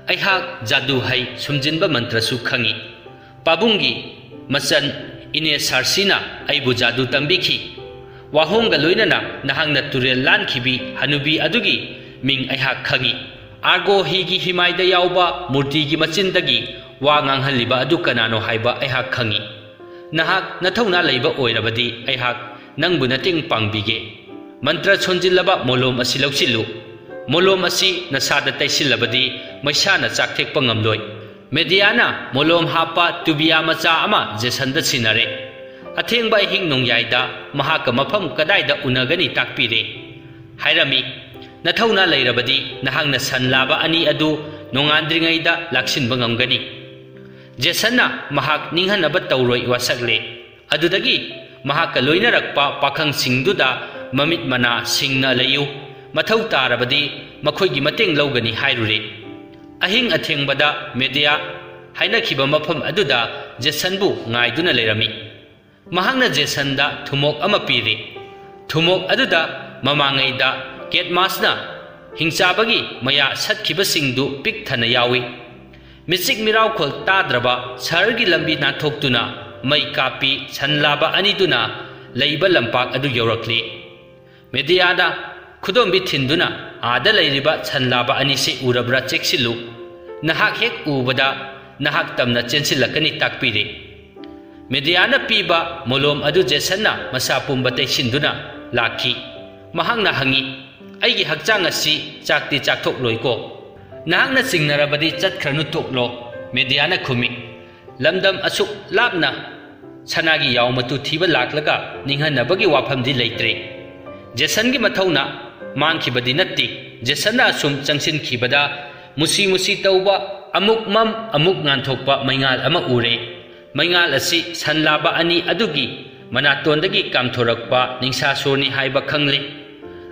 ꯑꯩꯍꯥꯛ ꯖꯥꯗꯨ ꯍꯩ, ꯁꯨꯝꯖꯤꯟꯕ ꯃꯟꯇ꯭ꯔꯁꯨ ꯈꯪꯏ꯫ ꯄꯥꯕꯨꯡꯒꯤ ꯃꯆꯟ ꯏꯅꯦ ꯁꯥꯔꯁꯤꯅ ꯑꯩꯕꯨ ꯖꯥꯗꯨ ꯇꯝꯕꯤꯈꯤ꯫ ꯋꯥꯍꯣꯡꯒ ꯂꯣꯏꯅꯅ ꯅꯍꯥꯛꯅ ꯇꯨꯔꯦꯜ ꯂꯥꯟꯈꯤꯕꯤ ꯍꯅꯨꯕꯤ ꯑꯗꯨꯒꯤ ꯃꯤꯡ ꯑꯩꯍꯥꯛ ꯈꯪꯏ꯫ ꯑꯥꯔꯒꯣ ꯍꯤꯒꯤ ꯍꯤꯃꯥꯏꯗ ꯌꯥꯎꯕ ꯃꯨꯔꯇꯤꯒꯤ ꯃꯆꯤꯟꯗꯒꯤ ꯋꯥ ꯉꯥꯡꯍꯜꯂꯤꯕ ꯑꯗꯨ ꯀꯅꯥꯅꯣ ꯍꯥꯏꯕ ꯑꯩꯍꯥꯛ ꯈꯪꯏ꯫ ꯅꯍꯥꯛ ꯅꯊꯧꯅꯥ ꯂꯩꯕ ꯑꯣꯏꯔꯕꯗꯤ ꯑꯩꯍꯥꯛ ꯅꯪꯕꯨ ꯃꯇꯦꯡ ꯄꯥꯡꯕꯤꯒꯦ꯫ ꯃꯟꯇ꯭ꯔ ꯁꯣꯟꯖꯤꯜꯂꯕ ꯃꯣꯂꯣꯝ ꯑꯁꯤ ꯂꯧꯁꯤꯜꯂꯨ꯫ ꯃꯣꯂꯣꯝ ꯑꯁꯤ ꯅꯁꯥꯗ ꯇꯩꯁꯤꯜꯂꯕꯗꯤ ꯃꯩꯁꯥꯅ ꯆꯥꯛ ꯊꯦꯛꯄ ꯉꯝꯂꯣꯏ꯫ ꯃꯦꯗꯤꯌꯥꯅ ꯃꯣꯂꯣꯝ ꯍꯥꯞꯄ ꯇꯨꯕꯤꯌꯥ ꯃꯆꯥ ꯑꯃ ꯖꯦꯁꯟꯗ ꯁꯤꯟꯅꯔꯦ꯫ ꯑꯊꯦꯡꯕ ꯑꯍꯤꯡ ꯅꯣꯡꯌꯥꯏꯗ ꯃꯍꯥꯛꯀ ꯃꯐꯝ ꯀꯗꯥꯏꯗ ꯎꯅꯒꯅꯤ ꯇꯥꯛꯄꯤꯔꯦ꯫ ꯍꯥꯏꯔꯝꯃꯤ, "ꯅꯊꯧꯅꯥ ꯂꯩꯔꯕꯗꯤ ꯅꯍꯥꯛꯅ ꯁꯟ ꯂꯥꯕ ꯑꯅꯤ ꯑꯗꯨ ꯅꯣꯡꯉꯥꯟꯗ꯭ꯔꯤꯉꯩꯗ ꯂꯥꯛꯁꯤꯟꯕ ꯉꯝꯒꯅꯤ꯫" ꯖꯦꯁꯟꯅ ꯃꯍꯥꯛ ꯅꯤꯡꯍꯟꯅꯕ ꯇꯧꯔꯣꯏ ꯋꯥꯁꯛꯂꯦ꯫ ꯑꯗꯨꯗꯒꯤ ꯃꯍꯥꯛꯀ ꯂꯣꯏꯅꯔꯛꯄ ꯄꯥꯈꯪꯁꯤꯡꯗꯨꯗ ꯃꯃꯤꯠ ꯃꯅꯥ ꯁꯤꯡꯅ ꯂꯩꯌꯨ, ꯃꯊꯧ ꯇꯥꯔꯕꯗꯤ ꯃꯈꯣꯏꯒꯤ ꯃꯇꯦꯡ ꯂꯧꯒꯅꯤ ꯍꯥꯏꯔꯨꯔꯦ꯫ ꯑꯍꯤꯡ ꯑꯊꯦꯡꯕꯗ ꯃꯦꯗꯤꯌꯥ ꯍꯥꯏꯅꯈꯤꯕ ꯃꯐꯝ ꯑꯗꯨꯗ ꯖꯦꯁꯟꯕꯨ ꯉꯥꯏꯗꯨꯅ ꯂꯩꯔꯝꯃꯤ꯫ ꯃꯍꯥꯛꯅ ꯖꯦꯁꯟꯗ ꯊꯨꯝꯃꯣꯛ ꯑꯃ ꯄꯤꯔꯤ꯫ ꯊꯨꯝꯃꯣꯛ ꯑꯗꯨꯗ ꯃꯃꯥꯡꯉꯩꯗ ꯀꯦꯠꯃꯥꯁꯅ ꯍꯤꯡꯆꯥꯕꯒꯤ ꯃꯌꯥ ꯁꯠꯈꯤꯕꯁꯤꯡꯗꯨ ꯄꯤꯛ ꯊꯟꯅ ꯌꯥꯎꯏ꯫ ꯃꯤꯆꯤꯛ ꯃꯤꯔꯥꯎꯈꯣꯜ ꯇꯥꯗ꯭ꯔꯕ ꯁꯍꯔꯒꯤ ꯂꯝꯕꯤ ꯅꯥꯟꯊꯣꯛꯇꯨꯅ ꯃꯩ ꯀꯥꯞꯄꯤ ꯁꯟ ꯂꯥꯕ ꯑꯅꯤꯗꯨꯅ ꯂꯩꯕ ꯂꯝꯄꯥꯛ ꯑꯗꯨ ꯌꯧꯔꯛꯂꯤ꯫ ꯃꯦꯗꯤꯌꯥꯗ ꯈꯨꯗꯣꯝꯕꯤ ꯊꯤꯟꯗꯨꯅ, "ꯑꯥꯗ ꯂꯩꯔꯤꯕ ꯁꯟ ꯂꯥꯕ ꯑꯅꯤꯁꯤ ꯎꯔꯕ꯭ꯔꯥ? ꯆꯦꯛꯁꯤꯜꯂꯨ꯫ ꯅꯍꯥꯛ ꯍꯦꯛ ꯎꯕꯗ ꯅꯍꯥꯛ ꯇꯝꯅ ꯆꯦꯟꯁꯤꯜꯂꯛꯀꯅꯤ ꯇꯥꯛꯄꯤꯔꯦ꯫" ꯃꯦꯗꯤꯌꯥꯅ ꯄꯤꯕ ꯃꯣꯂꯣꯝ ꯑꯗꯨ ꯖꯦꯁꯟꯅ ꯃꯁꯥ ꯄꯨꯝꯕ ꯇꯩꯁꯤꯟꯗꯨꯅ ꯂꯥꯛꯈꯤ꯫ ꯃꯍꯥꯛꯅ ꯍꯪꯉꯤ, "ꯑꯩꯒꯤ ꯍꯛꯆꯥꯡ ꯑꯁꯤ ꯆꯥꯛꯇꯤ ꯆꯥꯛꯊꯣꯛꯂꯣꯏꯀꯣ?" "ꯅꯍꯥꯛꯅ ꯆꯤꯡꯅꯔꯕꯗꯤ ꯆꯠꯈ꯭ꯔꯅꯨ ꯇꯣꯛꯂꯣ," ꯃꯦꯗꯤꯌꯥꯅ ꯈꯨꯝꯃꯤ꯫ "ꯂꯝꯗꯝ ꯑꯁꯨꯛ ꯂꯥꯞꯅ ꯁꯅꯥꯒꯤ ꯌꯥꯎ ꯃꯇꯨ ꯊꯤꯕ ꯂꯥꯛꯂꯒ ꯅꯤꯡꯍꯟꯅꯕꯒꯤ ꯋꯥꯐꯝꯗꯤ ꯂꯩꯇ꯭ꯔꯦ꯫" ꯖꯦꯁꯟꯒꯤ ꯃꯊꯧꯅ ꯃꯥꯡꯈꯤꯕꯗꯤ ꯅꯠꯇꯦ꯫ ꯖꯦꯁꯟꯅ ꯑꯁꯨꯝ ꯆꯪꯁꯤꯟꯈꯤꯕꯗ ꯃꯨꯁꯤ ꯃꯨꯁꯤ ꯇꯧꯕ, ꯑꯃꯨꯛ ꯃꯝ ꯑꯃꯨꯛ ꯉꯥꯟꯊꯣꯛꯄ ꯃꯩꯉꯥꯜ ꯑꯃ ꯎꯔꯦ꯫ ꯃꯩꯉꯥꯜ ꯑꯁꯤ ꯁꯟ ꯂꯥꯕ ꯑꯅꯤ ꯑꯗꯨꯒꯤ ꯃꯅꯥꯇꯣꯟꯗꯒꯤ ꯀꯥꯝꯊꯣꯔꯛꯄ ꯅꯤꯡꯁꯥ ꯁꯣꯔꯅꯤ ꯍꯥꯏꯕ ꯈꯪꯂꯦ꯫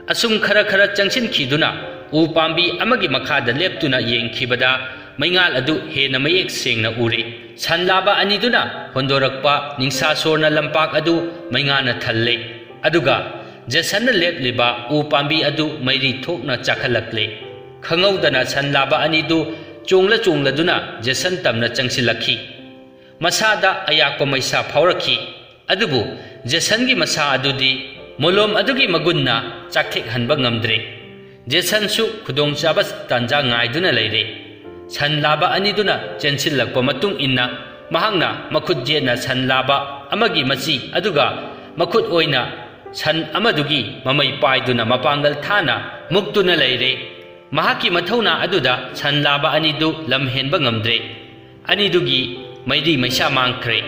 ꯑꯁꯨꯝ ꯈꯔ ꯈꯔ ꯆꯪꯁꯤꯟꯈꯤꯗꯨꯅ ꯎ ꯄꯥꯝꯕꯤ ꯑꯃꯒꯤ ꯃꯈꯥꯗ ꯂꯦꯞꯇꯨꯅ ꯌꯦꯡꯈꯤꯕꯗ ꯃꯩꯉꯥꯜ ꯑꯗꯨ ꯍꯦꯟꯅ ꯃꯌꯦꯛ ꯁꯦꯡꯅ ꯎꯔꯦ꯫ ꯁꯟ ꯂꯥꯕ ꯑꯅꯤꯗꯨꯅ ꯍꯣꯟꯗꯣꯔꯛꯄ ꯅꯤꯡꯁꯥꯁꯣꯔꯅ ꯂꯝꯄꯥꯛ ꯑꯗꯨ ꯃꯩꯉꯥꯅ ꯊꯜꯂꯦ꯫ ꯑꯗꯨꯒ ꯖꯦꯁꯟꯅ ꯂꯦꯞꯂꯤꯕ ꯎ ꯄꯥꯝꯕꯤ ꯑꯗꯨ ꯃꯩꯔꯤ ꯊꯣꯛꯅ ꯆꯥꯛꯈꯠꯂꯛꯂꯦ꯫ ꯈꯪꯍꯧꯗꯅ ꯁꯟ ꯂꯥꯕ ꯑꯅꯤꯗꯨ ꯆꯣꯡꯂ ꯆꯣꯡꯂꯗꯨꯅ ꯖꯦꯁꯟ ꯇꯝꯅ ꯆꯪꯁꯤꯜꯂꯛꯈꯤ꯫ ꯃꯁꯥꯗ ꯑꯌꯥꯛꯄ ꯃꯩꯁꯥ ꯐꯥꯎꯔꯛꯈꯤ꯫ ꯑꯗꯨꯕꯨ ꯖꯦꯁꯟꯒꯤ ꯃꯁꯥ ꯑꯗꯨꯗꯤ ꯃꯣꯂꯣꯝ ꯑꯗꯨꯒꯤ ꯃꯒꯨꯟꯅ ꯆꯥꯛꯊꯦꯛꯍꯟꯕ ꯉꯝꯗ꯭ꯔꯦ꯫ ꯖꯦꯁꯟꯁꯨ ꯈꯨꯗꯣꯡꯆꯥꯕ ꯇꯥꯟꯖꯥ ꯉꯥꯏꯗꯨꯅ ꯂꯩꯔꯦ꯫ ꯁꯟ ꯂꯥꯕ ꯑꯅꯤꯗꯨꯅ ꯆꯦꯟꯁꯤꯜꯂꯛꯄ ꯃꯇꯨꯡ ꯏꯟꯅ ꯃꯍꯥꯛꯅ ꯃꯈꯨꯠ ꯌꯦꯠꯅ ꯁꯟ ꯂꯥꯕ ꯑꯃꯒꯤ ꯃꯆꯤ ꯑꯗꯨꯒ ꯃꯈꯨꯠ ꯑꯣꯏꯅ ꯁꯟ ꯑꯃꯗꯨꯒꯤ ꯃꯃꯩ ꯄꯥꯏꯗꯨꯅ ꯃꯄꯥꯡꯒꯜ ꯊꯥꯅ ꯃꯨꯛꯇꯨꯅ ꯂꯩꯔꯦ꯫ ꯃꯍꯥꯛꯀꯤ ꯃꯊꯧꯅꯥ ꯑꯗꯨꯗ ꯁꯟ ꯂꯥꯕ ꯑꯅꯤꯗꯨ ꯂꯝ ꯍꯦꯟꯕ ꯉꯝꯗ꯭ꯔꯦ꯫ ꯑꯅꯤꯗꯨꯒꯤ ꯃꯩꯔꯤ ꯃꯩꯁꯥ ꯃꯥꯡꯈ꯭ꯔꯦ꯫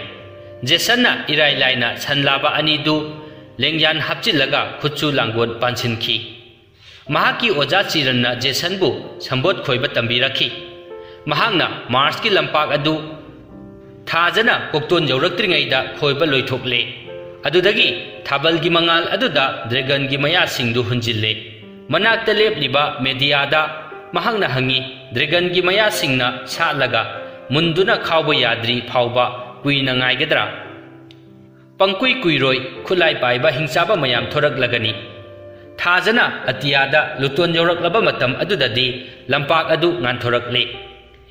ꯖꯦꯁꯟꯅ ꯏꯔꯥꯏ ꯂꯥꯏꯅ ꯁꯟ ꯂꯥꯕ ꯑꯅꯤꯗꯨ ꯂꯦꯡꯌꯥꯟ ꯍꯥꯞꯆꯤꯜꯂꯒ ꯈꯨꯠꯁꯨ ꯂꯥꯡꯒꯣꯟ ꯄꯥꯟꯁꯤꯟꯈꯤ꯫ ꯃꯍꯥꯛꯀꯤ ꯑꯣꯖꯥ ꯆꯤꯔꯟꯅ ꯖꯦꯁꯟꯕꯨ ꯁꯝꯕꯣꯠ ꯈꯣꯏꯕ ꯇꯝꯕꯤꯔꯛꯈꯤ꯫ ꯃꯍꯥꯛꯅ ꯃꯥꯔꯁꯀꯤ ꯂꯝꯄꯥꯛ ꯑꯗꯨ ꯊꯥꯖꯅ ꯀꯣꯛꯇꯣꯟ ꯌꯧꯔꯛꯇ꯭ꯔꯤꯉꯩꯗ ꯈꯣꯏꯕ ꯂꯣꯏꯊꯣꯛꯂꯦ꯫ ꯑꯗꯨꯗꯒꯤ ꯊꯥꯕꯜꯒꯤ ꯃꯉꯥꯜ ꯑꯗꯨꯗ ꯗ꯭ꯔꯦꯒꯟꯒꯤ ꯃꯌꯥꯁꯤꯡꯗꯨ ꯍꯨꯟꯖꯤꯜꯂꯦ꯫ ꯃꯅꯥꯛꯇ ꯂꯦꯞꯂꯤꯕ ꯃꯦꯗꯤꯌꯥꯗ ꯃꯍꯥꯛꯅ ꯍꯪꯉꯤ, "ꯗ꯭ꯔꯦꯒꯟꯒꯤ ꯃꯌꯥꯁꯤꯡꯅ ꯁꯥꯠꯂꯒ ꯃꯨꯟꯗꯨꯅ ꯈꯥꯎꯕ ꯌꯥꯗ꯭ꯔꯤ ꯐꯥꯎꯕ ꯀꯨꯏꯅ ꯉꯥꯏꯒꯗ꯭ꯔꯥ?" ꯄꯪꯀꯨꯏ ꯀꯨꯏꯔꯣꯏ, ꯈꯨꯠꯂꯥꯏ ꯄꯥꯏꯕ ꯍꯤꯡꯆꯥꯕ ꯃꯌꯥꯝ ꯊꯣꯔꯛꯂꯒꯅꯤ꯫ ꯊꯥꯖꯅ ꯑꯇꯤꯌꯥꯗ ꯂꯨꯇꯣꯟ ꯌꯧꯔꯛꯂꯕ ꯃꯇꯝ ꯑꯗꯨꯗꯗꯤ ꯂꯝꯄꯥꯛ ꯑꯗꯨ ꯉꯥꯟꯊꯣꯔꯛꯂꯦ꯫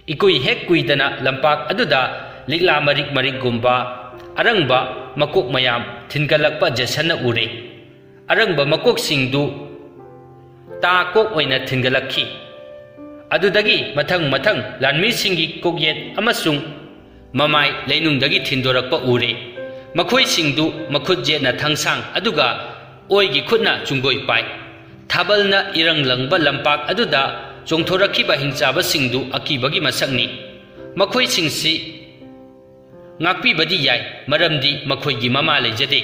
ꯏꯀꯨꯏ ꯍꯦꯛ ꯀꯨꯏꯗꯅ ꯂꯝꯄꯥꯛ ꯑꯗꯨꯗ ꯂꯤꯛꯂꯥ ꯃꯔꯤꯛ ꯃꯔꯤꯛꯒꯨꯝꯕ ꯑꯔꯪꯕ ꯃꯀꯣꯛ ꯃꯌꯥꯝ ꯊꯤꯟꯒꯠꯂꯛꯄ ꯖꯦꯁꯟꯅ ꯎꯔꯦ꯫ ꯑꯔꯪꯕ ꯃꯀꯣꯛꯁꯤꯡꯗꯨ ꯇꯥ ꯀꯣꯛ ꯑꯣꯏꯅ ꯊꯤꯟꯒꯠꯂꯛꯈꯤ꯫ ꯑꯗꯨꯗꯒꯤ ꯃꯊꯪ ꯃꯊꯪ ꯂꯥꯟꯃꯤꯁꯤꯡꯒꯤ ꯀꯣꯛꯌꯦꯠ ꯑꯃꯁꯨꯡ ꯃꯃꯥꯏ ꯂꯩꯅꯨꯡꯗꯒꯤ ꯊꯤꯟꯗꯣꯔꯛꯄ ꯎꯔꯦ꯫ ꯃꯈꯣꯏꯁꯤꯡꯗꯨ ꯃꯈꯨꯠ ꯌꯦꯠꯅ ꯊꯥꯡꯁꯥꯡ ꯑꯗꯨꯒ ꯑꯣꯏꯒꯤ ꯈꯨꯠꯅ ꯆꯨꯡꯒꯣꯏ ꯄꯥꯏ꯫ ꯊꯥꯕꯜꯅ ꯏꯔꯪ ꯂꯪꯕ ꯂꯝꯄꯥꯛ ꯑꯗꯨꯗ ꯆꯣꯡꯊꯣꯔꯛꯈꯤꯕ ꯍꯤꯡꯆꯥꯕꯁꯤꯡꯗꯨ ꯑꯀꯤꯕꯒꯤ ꯃꯁꯛꯅꯤ꯫ ꯃꯈꯣꯏꯁꯤꯡꯁꯤ ꯉꯥꯛꯄꯤꯕꯗꯤ ꯌꯥꯏ, ꯃꯔꯝꯗꯤ ꯃꯈꯣꯏꯒꯤ ꯃꯃꯥ ꯂꯩꯖꯗꯦ꯫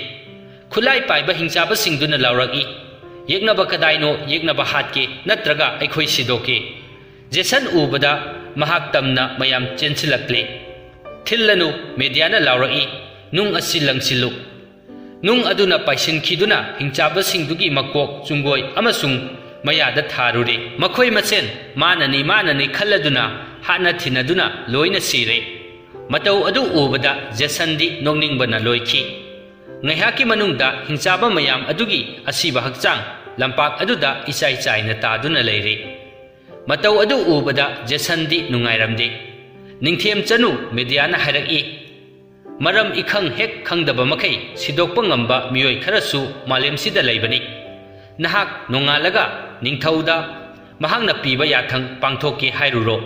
ꯈꯨꯠꯂꯥꯏ ꯄꯥꯏꯕ ꯍꯤꯡꯆꯥꯕꯁꯤꯡꯗꯨꯅ ꯂꯥꯎꯔꯛꯏ, "ꯌꯦꯛꯅꯕ ꯀꯗꯥꯏꯅꯣ? ꯌꯦꯛꯅꯕ ꯍꯥꯠꯀꯦ, ꯅꯠꯇ꯭ꯔꯒ ꯑꯩꯈꯣꯏ ꯁꯤꯗꯣꯛꯀꯦ!" ꯖꯦꯁꯟ ꯎꯕꯗ ꯃꯍꯥꯛ ꯇꯝꯅ ꯃꯌꯥꯝ ꯆꯦꯟꯁꯤꯜꯂꯛꯂꯦ꯫ "ꯊꯤꯜꯂꯅꯨ!" ꯃꯦꯗꯤꯌꯥꯅ ꯂꯥꯎꯔꯛꯏ, "ꯅꯨꯡ ꯑꯁꯤ ꯂꯪꯁꯤꯜꯂꯨ!" ꯅꯨꯡ ꯑꯗꯨꯅ ꯄꯥꯏꯁꯤꯟꯈꯤꯗꯨꯅ ꯍꯤꯡꯆꯥꯕꯁꯤꯡꯗꯨꯒꯤ ꯃꯀꯣꯛ, ꯆꯨꯡꯒꯣꯏ ꯑꯃꯁꯨꯡ ꯃꯌꯥꯗ ꯊꯥꯔꯨꯔꯦ꯫ ꯃꯈꯣꯏ ꯃꯁꯦꯟ ꯃꯥꯅꯅꯤ ꯃꯥꯅꯅꯤ ꯈꯜꯂꯗꯨꯅ ꯍꯥꯠꯅ ꯊꯤꯅꯗꯨꯅ ꯂꯣꯏꯅ ꯁꯤꯔꯦ꯫ ꯃꯇꯧ ꯑꯗꯨ ꯎꯕꯗ ꯖꯦꯁꯟꯗꯤ ꯅꯣꯛꯅꯤꯡꯕꯅ ꯂꯣꯏꯈꯤ꯫ ꯉꯥꯏꯍꯥꯛꯀꯤ ꯃꯅꯨꯡꯗ ꯍꯤꯡꯆꯥꯕ ꯃꯌꯥꯝ ꯑꯗꯨꯒꯤ ꯑꯁꯤꯕ ꯍꯛꯆꯥꯡ ꯂꯝꯄꯥꯛ ꯑꯗꯨꯗ ꯏꯆꯥꯏ ꯆꯥꯏꯅ ꯇꯥꯗꯨꯅ ꯂꯩꯔꯦ꯫ ꯃꯇꯧ ꯑꯗꯨ ꯎꯕꯗ ꯖꯦꯁꯟꯗꯤ ꯅꯨꯡꯉꯥꯏꯔꯝꯗꯦ꯫ "ꯅꯤꯡꯊꯦꯝ ꯆꯅꯨ," ꯃꯦꯗꯤꯌꯥꯅ ꯍꯥꯏꯔꯛꯏ, "ꯃꯔꯝ ꯏꯈꯪ ꯍꯦꯛ ꯈꯪꯗꯕ ꯃꯈꯩ ꯁꯤꯗꯣꯛꯄ ꯉꯝꯕ ꯃꯤꯑꯣꯏ ꯈꯔꯁꯨ ꯃꯥꯂꯦꯝꯁꯤꯗ ꯂꯩꯕꯅꯤ꯫ ꯅꯍꯥꯛ ꯅꯣꯡꯉꯥꯜꯂꯒ ꯅꯤꯡꯊꯧꯗ ꯃꯍꯥꯛꯅ ꯄꯤꯕ ꯌꯥꯊꯪ ꯄꯥꯡꯊꯣꯛꯀꯦ ꯍꯥꯏꯔꯨꯔꯣ꯫"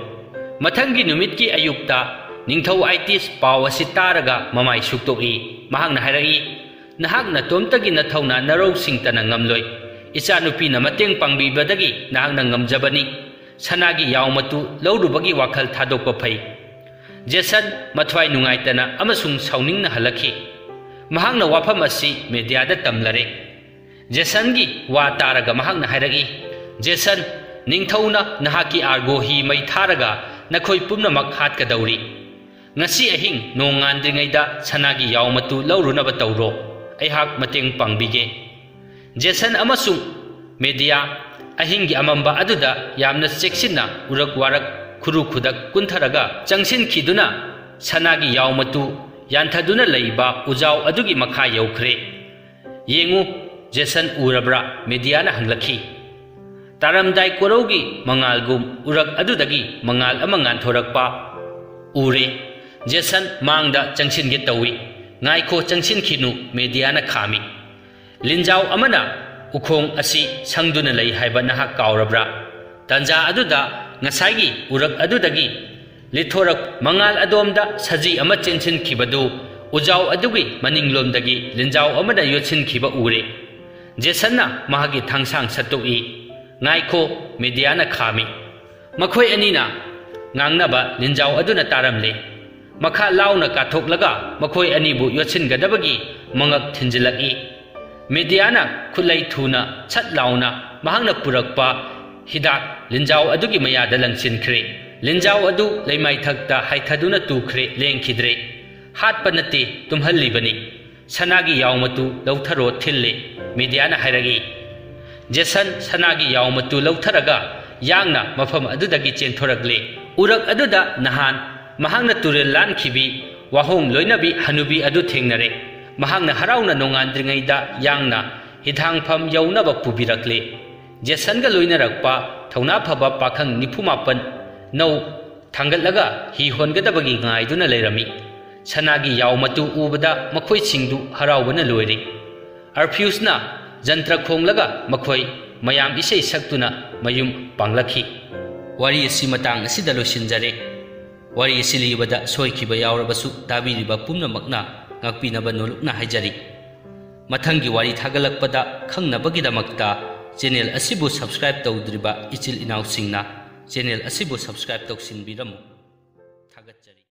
ꯃꯊꯪꯒꯤ ꯅꯨꯃꯤꯠꯀꯤ ꯑꯌꯨꯛꯇ ꯅꯤꯡꯊꯧ ꯑꯥꯏꯇꯤꯁ ꯄꯥꯎ ꯑꯁꯤ ꯇꯥꯔꯒ ꯃꯃꯥꯏ ꯁꯨꯛꯇꯣꯛꯏ꯫ ꯃꯍꯥꯛꯅ ꯍꯥꯏꯔꯛꯏ, "ꯅꯍꯥꯛ ꯅꯇꯣꯝꯇꯒꯤ ꯅꯊꯧꯅꯥ ꯅꯔꯧ ꯁꯤꯡꯇꯅ ꯉꯝꯂꯣꯏ꯫ ꯏꯆꯥꯅꯨꯄꯤꯅ ꯃꯇꯦꯡ ꯄꯥꯡꯕꯤꯕꯗꯒꯤ ꯅꯍꯥꯛꯅ ꯉꯝꯖꯕꯅꯤ꯫ ꯁꯅꯥꯒꯤ ꯌꯥꯎ ꯃꯇꯨ ꯂꯧꯔꯨꯕꯒꯤ ꯋꯥꯈꯜ ꯊꯥꯗꯣꯛꯄ ꯐꯩ꯫" ꯖꯦꯁꯟ ꯃꯊ꯭ꯋꯥꯏ ꯅꯨꯡꯉꯥꯏꯇꯅ ꯑꯃꯁꯨꯡ ꯁꯥꯎꯅꯤꯡꯅ ꯍꯜꯂꯛꯈꯤ꯫ ꯃꯍꯥꯛꯅ ꯋꯥꯐꯝ ꯑꯁꯤ ꯃꯦꯗꯤꯌꯥꯗ ꯇꯝꯂꯔꯦ꯫ ꯖꯦꯁꯟꯒꯤ ꯋꯥ ꯇꯥꯔꯒ ꯃꯍꯥꯛꯅ ꯍꯥꯏꯔꯛꯏ, "ꯖꯦꯁꯟ, ꯅꯤꯡꯊꯧꯅ ꯅꯍꯥꯛꯀꯤ ꯑꯥꯔꯒꯣ ꯍꯤ ꯃꯩ ꯊꯥꯔꯒ ꯅꯈꯣꯏ ꯄꯨꯝꯅꯃꯛ ꯍꯥꯠꯀꯗꯧꯔꯤ꯫ ꯉꯁꯤ ꯑꯍꯤꯡ ꯅꯣꯡ ꯉꯥꯟꯗ꯭ꯔꯤꯉꯩꯗ ꯁꯅꯥꯒꯤ ꯌꯥꯎ ꯃꯇꯨ ꯂꯧꯔꯨꯅꯕ ꯇꯧꯔꯣ꯫ ꯑꯩꯍꯥꯛ ꯃꯇꯦꯡ ꯄꯥꯡꯕꯤꯒꯦ꯫" ꯖꯦꯁꯟ ꯑꯃꯁꯨꯡ ꯃꯦꯗꯤꯌꯥ ꯑꯍꯤꯡꯒꯤ ꯑꯃꯝꯕ ꯑꯗꯨꯗ ꯌꯥꯝꯅ ꯆꯦꯛꯁꯤꯟꯅ ꯎꯔꯛ ꯋꯥꯔꯛ, ꯈꯨꯔꯨ ꯈꯨꯗꯛ ꯀꯨꯟꯊꯔꯒ ꯆꯪꯁꯤꯟꯈꯤꯗꯨꯅ ꯁꯅꯥꯒꯤ ꯌꯥꯎ ꯃꯇꯨ ꯌꯥꯟꯊꯗꯨꯅ ꯂꯩꯕ ꯎꯖꯥꯎ ꯑꯗꯨꯒꯤ ꯃꯈꯥ ꯌꯧꯈ꯭ꯔꯦ꯫ "ꯌꯦꯡꯉꯨ, ꯖꯦꯁꯟ ꯎꯔꯕ꯭ꯔꯥ?" ꯃꯦꯗꯤꯌꯥꯅ ꯍꯪꯂꯛꯈꯤ꯫ ꯇꯥꯔꯝꯗꯥꯏ ꯀꯣꯔꯧꯒꯤ ꯃꯉꯥꯜꯒꯨꯝ ꯎꯔꯛ ꯑꯗꯨꯗꯒꯤ ꯃꯉꯥꯜ ꯑꯃ ꯉꯥꯟꯊꯣꯔꯛꯄ ꯎꯔꯦ꯫ ꯖꯦꯁꯟ ꯃꯥꯡꯗ ꯆꯪꯁꯤꯟꯒꯦ ꯇꯧꯏ꯫ "ꯉꯥꯏꯈꯣ, ꯆꯪꯁꯤꯟꯈꯤꯅꯨ," ꯃꯦꯗꯤꯌꯥꯅ ꯈꯥꯝꯃꯤ꯫ "ꯂꯤꯟꯖꯥꯎ ꯑꯃꯅ ꯎꯈꯣꯡ ꯑꯁꯤ ꯁꯪꯗꯨꯅ ꯂꯩ ꯍꯥꯏꯕ ꯅꯍꯥꯛ ꯀꯥꯎꯔꯕ꯭ꯔꯥ?" ꯇꯥꯟꯖꯥ ꯑꯗꯨꯗ ꯉꯁꯥꯏꯒꯤ ꯎꯔꯛ ꯑꯗꯨꯗꯒꯤ ꯂꯤꯊꯣꯔꯛ ꯃꯉꯥꯜ ꯑꯗꯣꯝꯗ ꯁꯖꯤ ꯑꯃ ꯆꯦꯟꯁꯤꯟꯈꯤꯕꯗꯨ ꯎꯖꯥꯎ ꯑꯗꯨꯒꯤ ꯃꯅꯤꯡꯂꯣꯝꯗꯒꯤ ꯂꯤꯟꯖꯥꯎ ꯑꯃꯅ ꯌꯣꯠꯁꯤꯟꯈꯤꯕ ꯎꯔꯦ꯫ ꯖꯦꯁꯟꯅ ꯃꯍꯥꯛꯀꯤ ꯊꯥꯡꯁꯥꯡ ꯁꯠꯇꯣꯛꯏ꯫ "ꯉꯥꯏꯈꯣ," ꯃꯦꯗꯤꯌꯥꯅ ꯈꯥꯝꯃꯤ꯫ ꯃꯈꯣꯏ ꯑꯅꯤꯅ ꯉꯥꯡꯅꯕ ꯂꯤꯟꯖꯥꯎ ꯑꯗꯨꯅ ꯇꯥꯔꯝꯂꯦ꯫ ꯃꯈꯥ ꯂꯥꯎꯅ ꯀꯥꯊꯣꯛꯂꯒ ꯃꯈꯣꯏ ꯑꯅꯤꯕꯨ ꯌꯣꯠꯁꯤꯟꯒꯗꯕꯒꯤ ꯃꯉꯛ ꯊꯤꯟꯖꯤꯜꯂꯛꯏ꯫ ꯃꯦꯗꯤꯌꯥꯅ ꯈꯨꯠꯂꯩ ꯊꯨꯅ ꯁꯠ ꯂꯥꯎꯅ ꯃꯍꯥꯛꯅ ꯄꯨꯔꯛꯄ ꯍꯤꯗꯥꯛ ꯂꯤꯟꯖꯥꯎ ꯑꯗꯨꯒꯤ ꯃꯌꯥꯗ ꯂꯪꯁꯤꯟꯈ꯭ꯔꯦ꯫ ꯂꯤꯟꯖꯥꯎ ꯑꯗꯨ ꯂꯩꯃꯥꯏꯊꯛꯇ ꯍꯥꯏꯊꯗꯨꯅ ꯇꯨꯈ꯭ꯔꯦ, ꯂꯦꯡꯈꯤꯗ꯭ꯔꯦ꯫ "ꯍꯥꯠꯄ ꯅꯠꯇꯦ, ꯇꯨꯝꯍꯜꯂꯤꯕꯅꯤ꯫ ꯁꯅꯥꯒꯤ ꯌꯥꯎ ꯃꯇꯨ ꯂꯧꯊꯔꯣ ꯊꯤꯜꯂꯦ," ꯃꯦꯗꯤꯌꯥꯅ ꯍꯥꯏꯔꯛꯏ꯫ ꯖꯦꯁꯟ ꯁꯅꯥꯒꯤ ꯌꯥꯎ ꯃꯇꯨ ꯂꯧꯊꯔꯒ ꯌꯥꯡꯅ ꯃꯐꯝ ꯑꯗꯨꯗꯒꯤ ꯆꯦꯟꯊꯣꯔꯛꯂꯦ꯫ ꯎꯔꯛ ꯑꯗꯨꯗ ꯅꯍꯥꯟ ꯃꯍꯥꯛꯅ ꯇꯨꯔꯦꯜ ꯂꯥꯟꯈꯤꯕꯤ ꯋꯥꯍꯣꯡ ꯂꯣꯏꯅꯕꯤ ꯍꯅꯨꯕꯤ ꯑꯗꯨ ꯊꯦꯡꯅꯔꯦ꯫ ꯃꯍꯥꯛꯅ ꯍꯔꯥꯎꯅ ꯅꯣꯡꯉꯥꯟꯗ꯭ꯔꯤꯉꯩꯗ ꯌꯥꯡꯅ ꯍꯤꯊꯥꯡꯐꯝ ꯌꯧꯅꯕ ꯄꯨꯕꯤꯔꯛꯂꯦ꯫ ꯖꯦꯁꯟꯒ ꯂꯣꯏꯅꯔꯛꯄ ꯊꯧꯅꯥ ꯐꯕ ꯄꯥꯈꯪ ꯅꯤꯐꯨ ꯃꯥꯄꯟ ꯅꯧ ꯊꯥꯡꯒꯠꯂꯒ ꯍꯤ ꯍꯣꯟꯒꯗꯕꯒꯤ ꯉꯥꯏꯗꯨꯅ ꯂꯩꯔꯝꯃꯤ꯫ ꯁꯅꯥꯒꯤ ꯌꯥꯎ ꯃꯇꯨ ꯎꯕꯗ ꯃꯈꯣꯏꯁꯤꯡꯗꯨ ꯍꯔꯥꯎꯕꯅ ꯂꯣꯏꯔꯦ꯫ ꯑꯔꯐꯤꯌꯨꯁꯅ ꯖꯟꯇ꯭ꯔ ꯈꯣꯡꯂꯒ ꯃꯈꯣꯏ ꯃꯌꯥꯝ ꯏꯁꯩ ꯁꯛꯇꯨꯅ ꯃꯌꯨꯝ ꯄꯥꯡꯂꯛꯈꯤ꯫ ꯋꯥꯔꯤ ꯑꯁꯤ ꯃꯇꯥꯡ ꯑꯁꯤꯗ ꯂꯣꯏꯁꯤꯟꯖꯔꯦ꯫ ꯋꯥꯔꯤ ꯑꯁꯤ ꯂꯤꯕꯗ ꯁꯣꯏꯈꯤꯕ ꯌꯥꯎꯔꯕꯁꯨ ꯇꯥꯕꯤꯔꯤꯕ ꯄꯨꯝꯅꯃꯛꯅ ꯉꯥꯛꯄꯤꯅꯕ ꯅꯣꯂꯨꯛꯅ ꯍꯥꯏꯖꯔꯤ꯫ ꯃꯊꯪꯒꯤ ꯋꯥꯔꯤ ꯊꯥꯒꯠꯂꯛꯄꯗ ꯈꯪꯅꯕꯒꯤꯗꯃꯛꯇ ꯆꯦꯅꯦꯜ ꯑꯁꯤꯕꯨ ꯁꯕꯁꯀ꯭ꯔꯥꯏꯕ ꯇꯧꯗ꯭ꯔꯤꯕ ꯏꯆꯤꯜ ꯏꯅꯥꯎꯁꯤꯡꯅ ꯆꯦꯅꯦꯜ ꯑꯁꯤꯕꯨ ꯁꯕꯁꯀ꯭ꯔꯥꯏꯕ ꯇꯧꯁꯤꯟꯕꯤꯔꯝꯃꯨ꯫ ꯊꯥꯒꯠꯆꯔꯤ꯫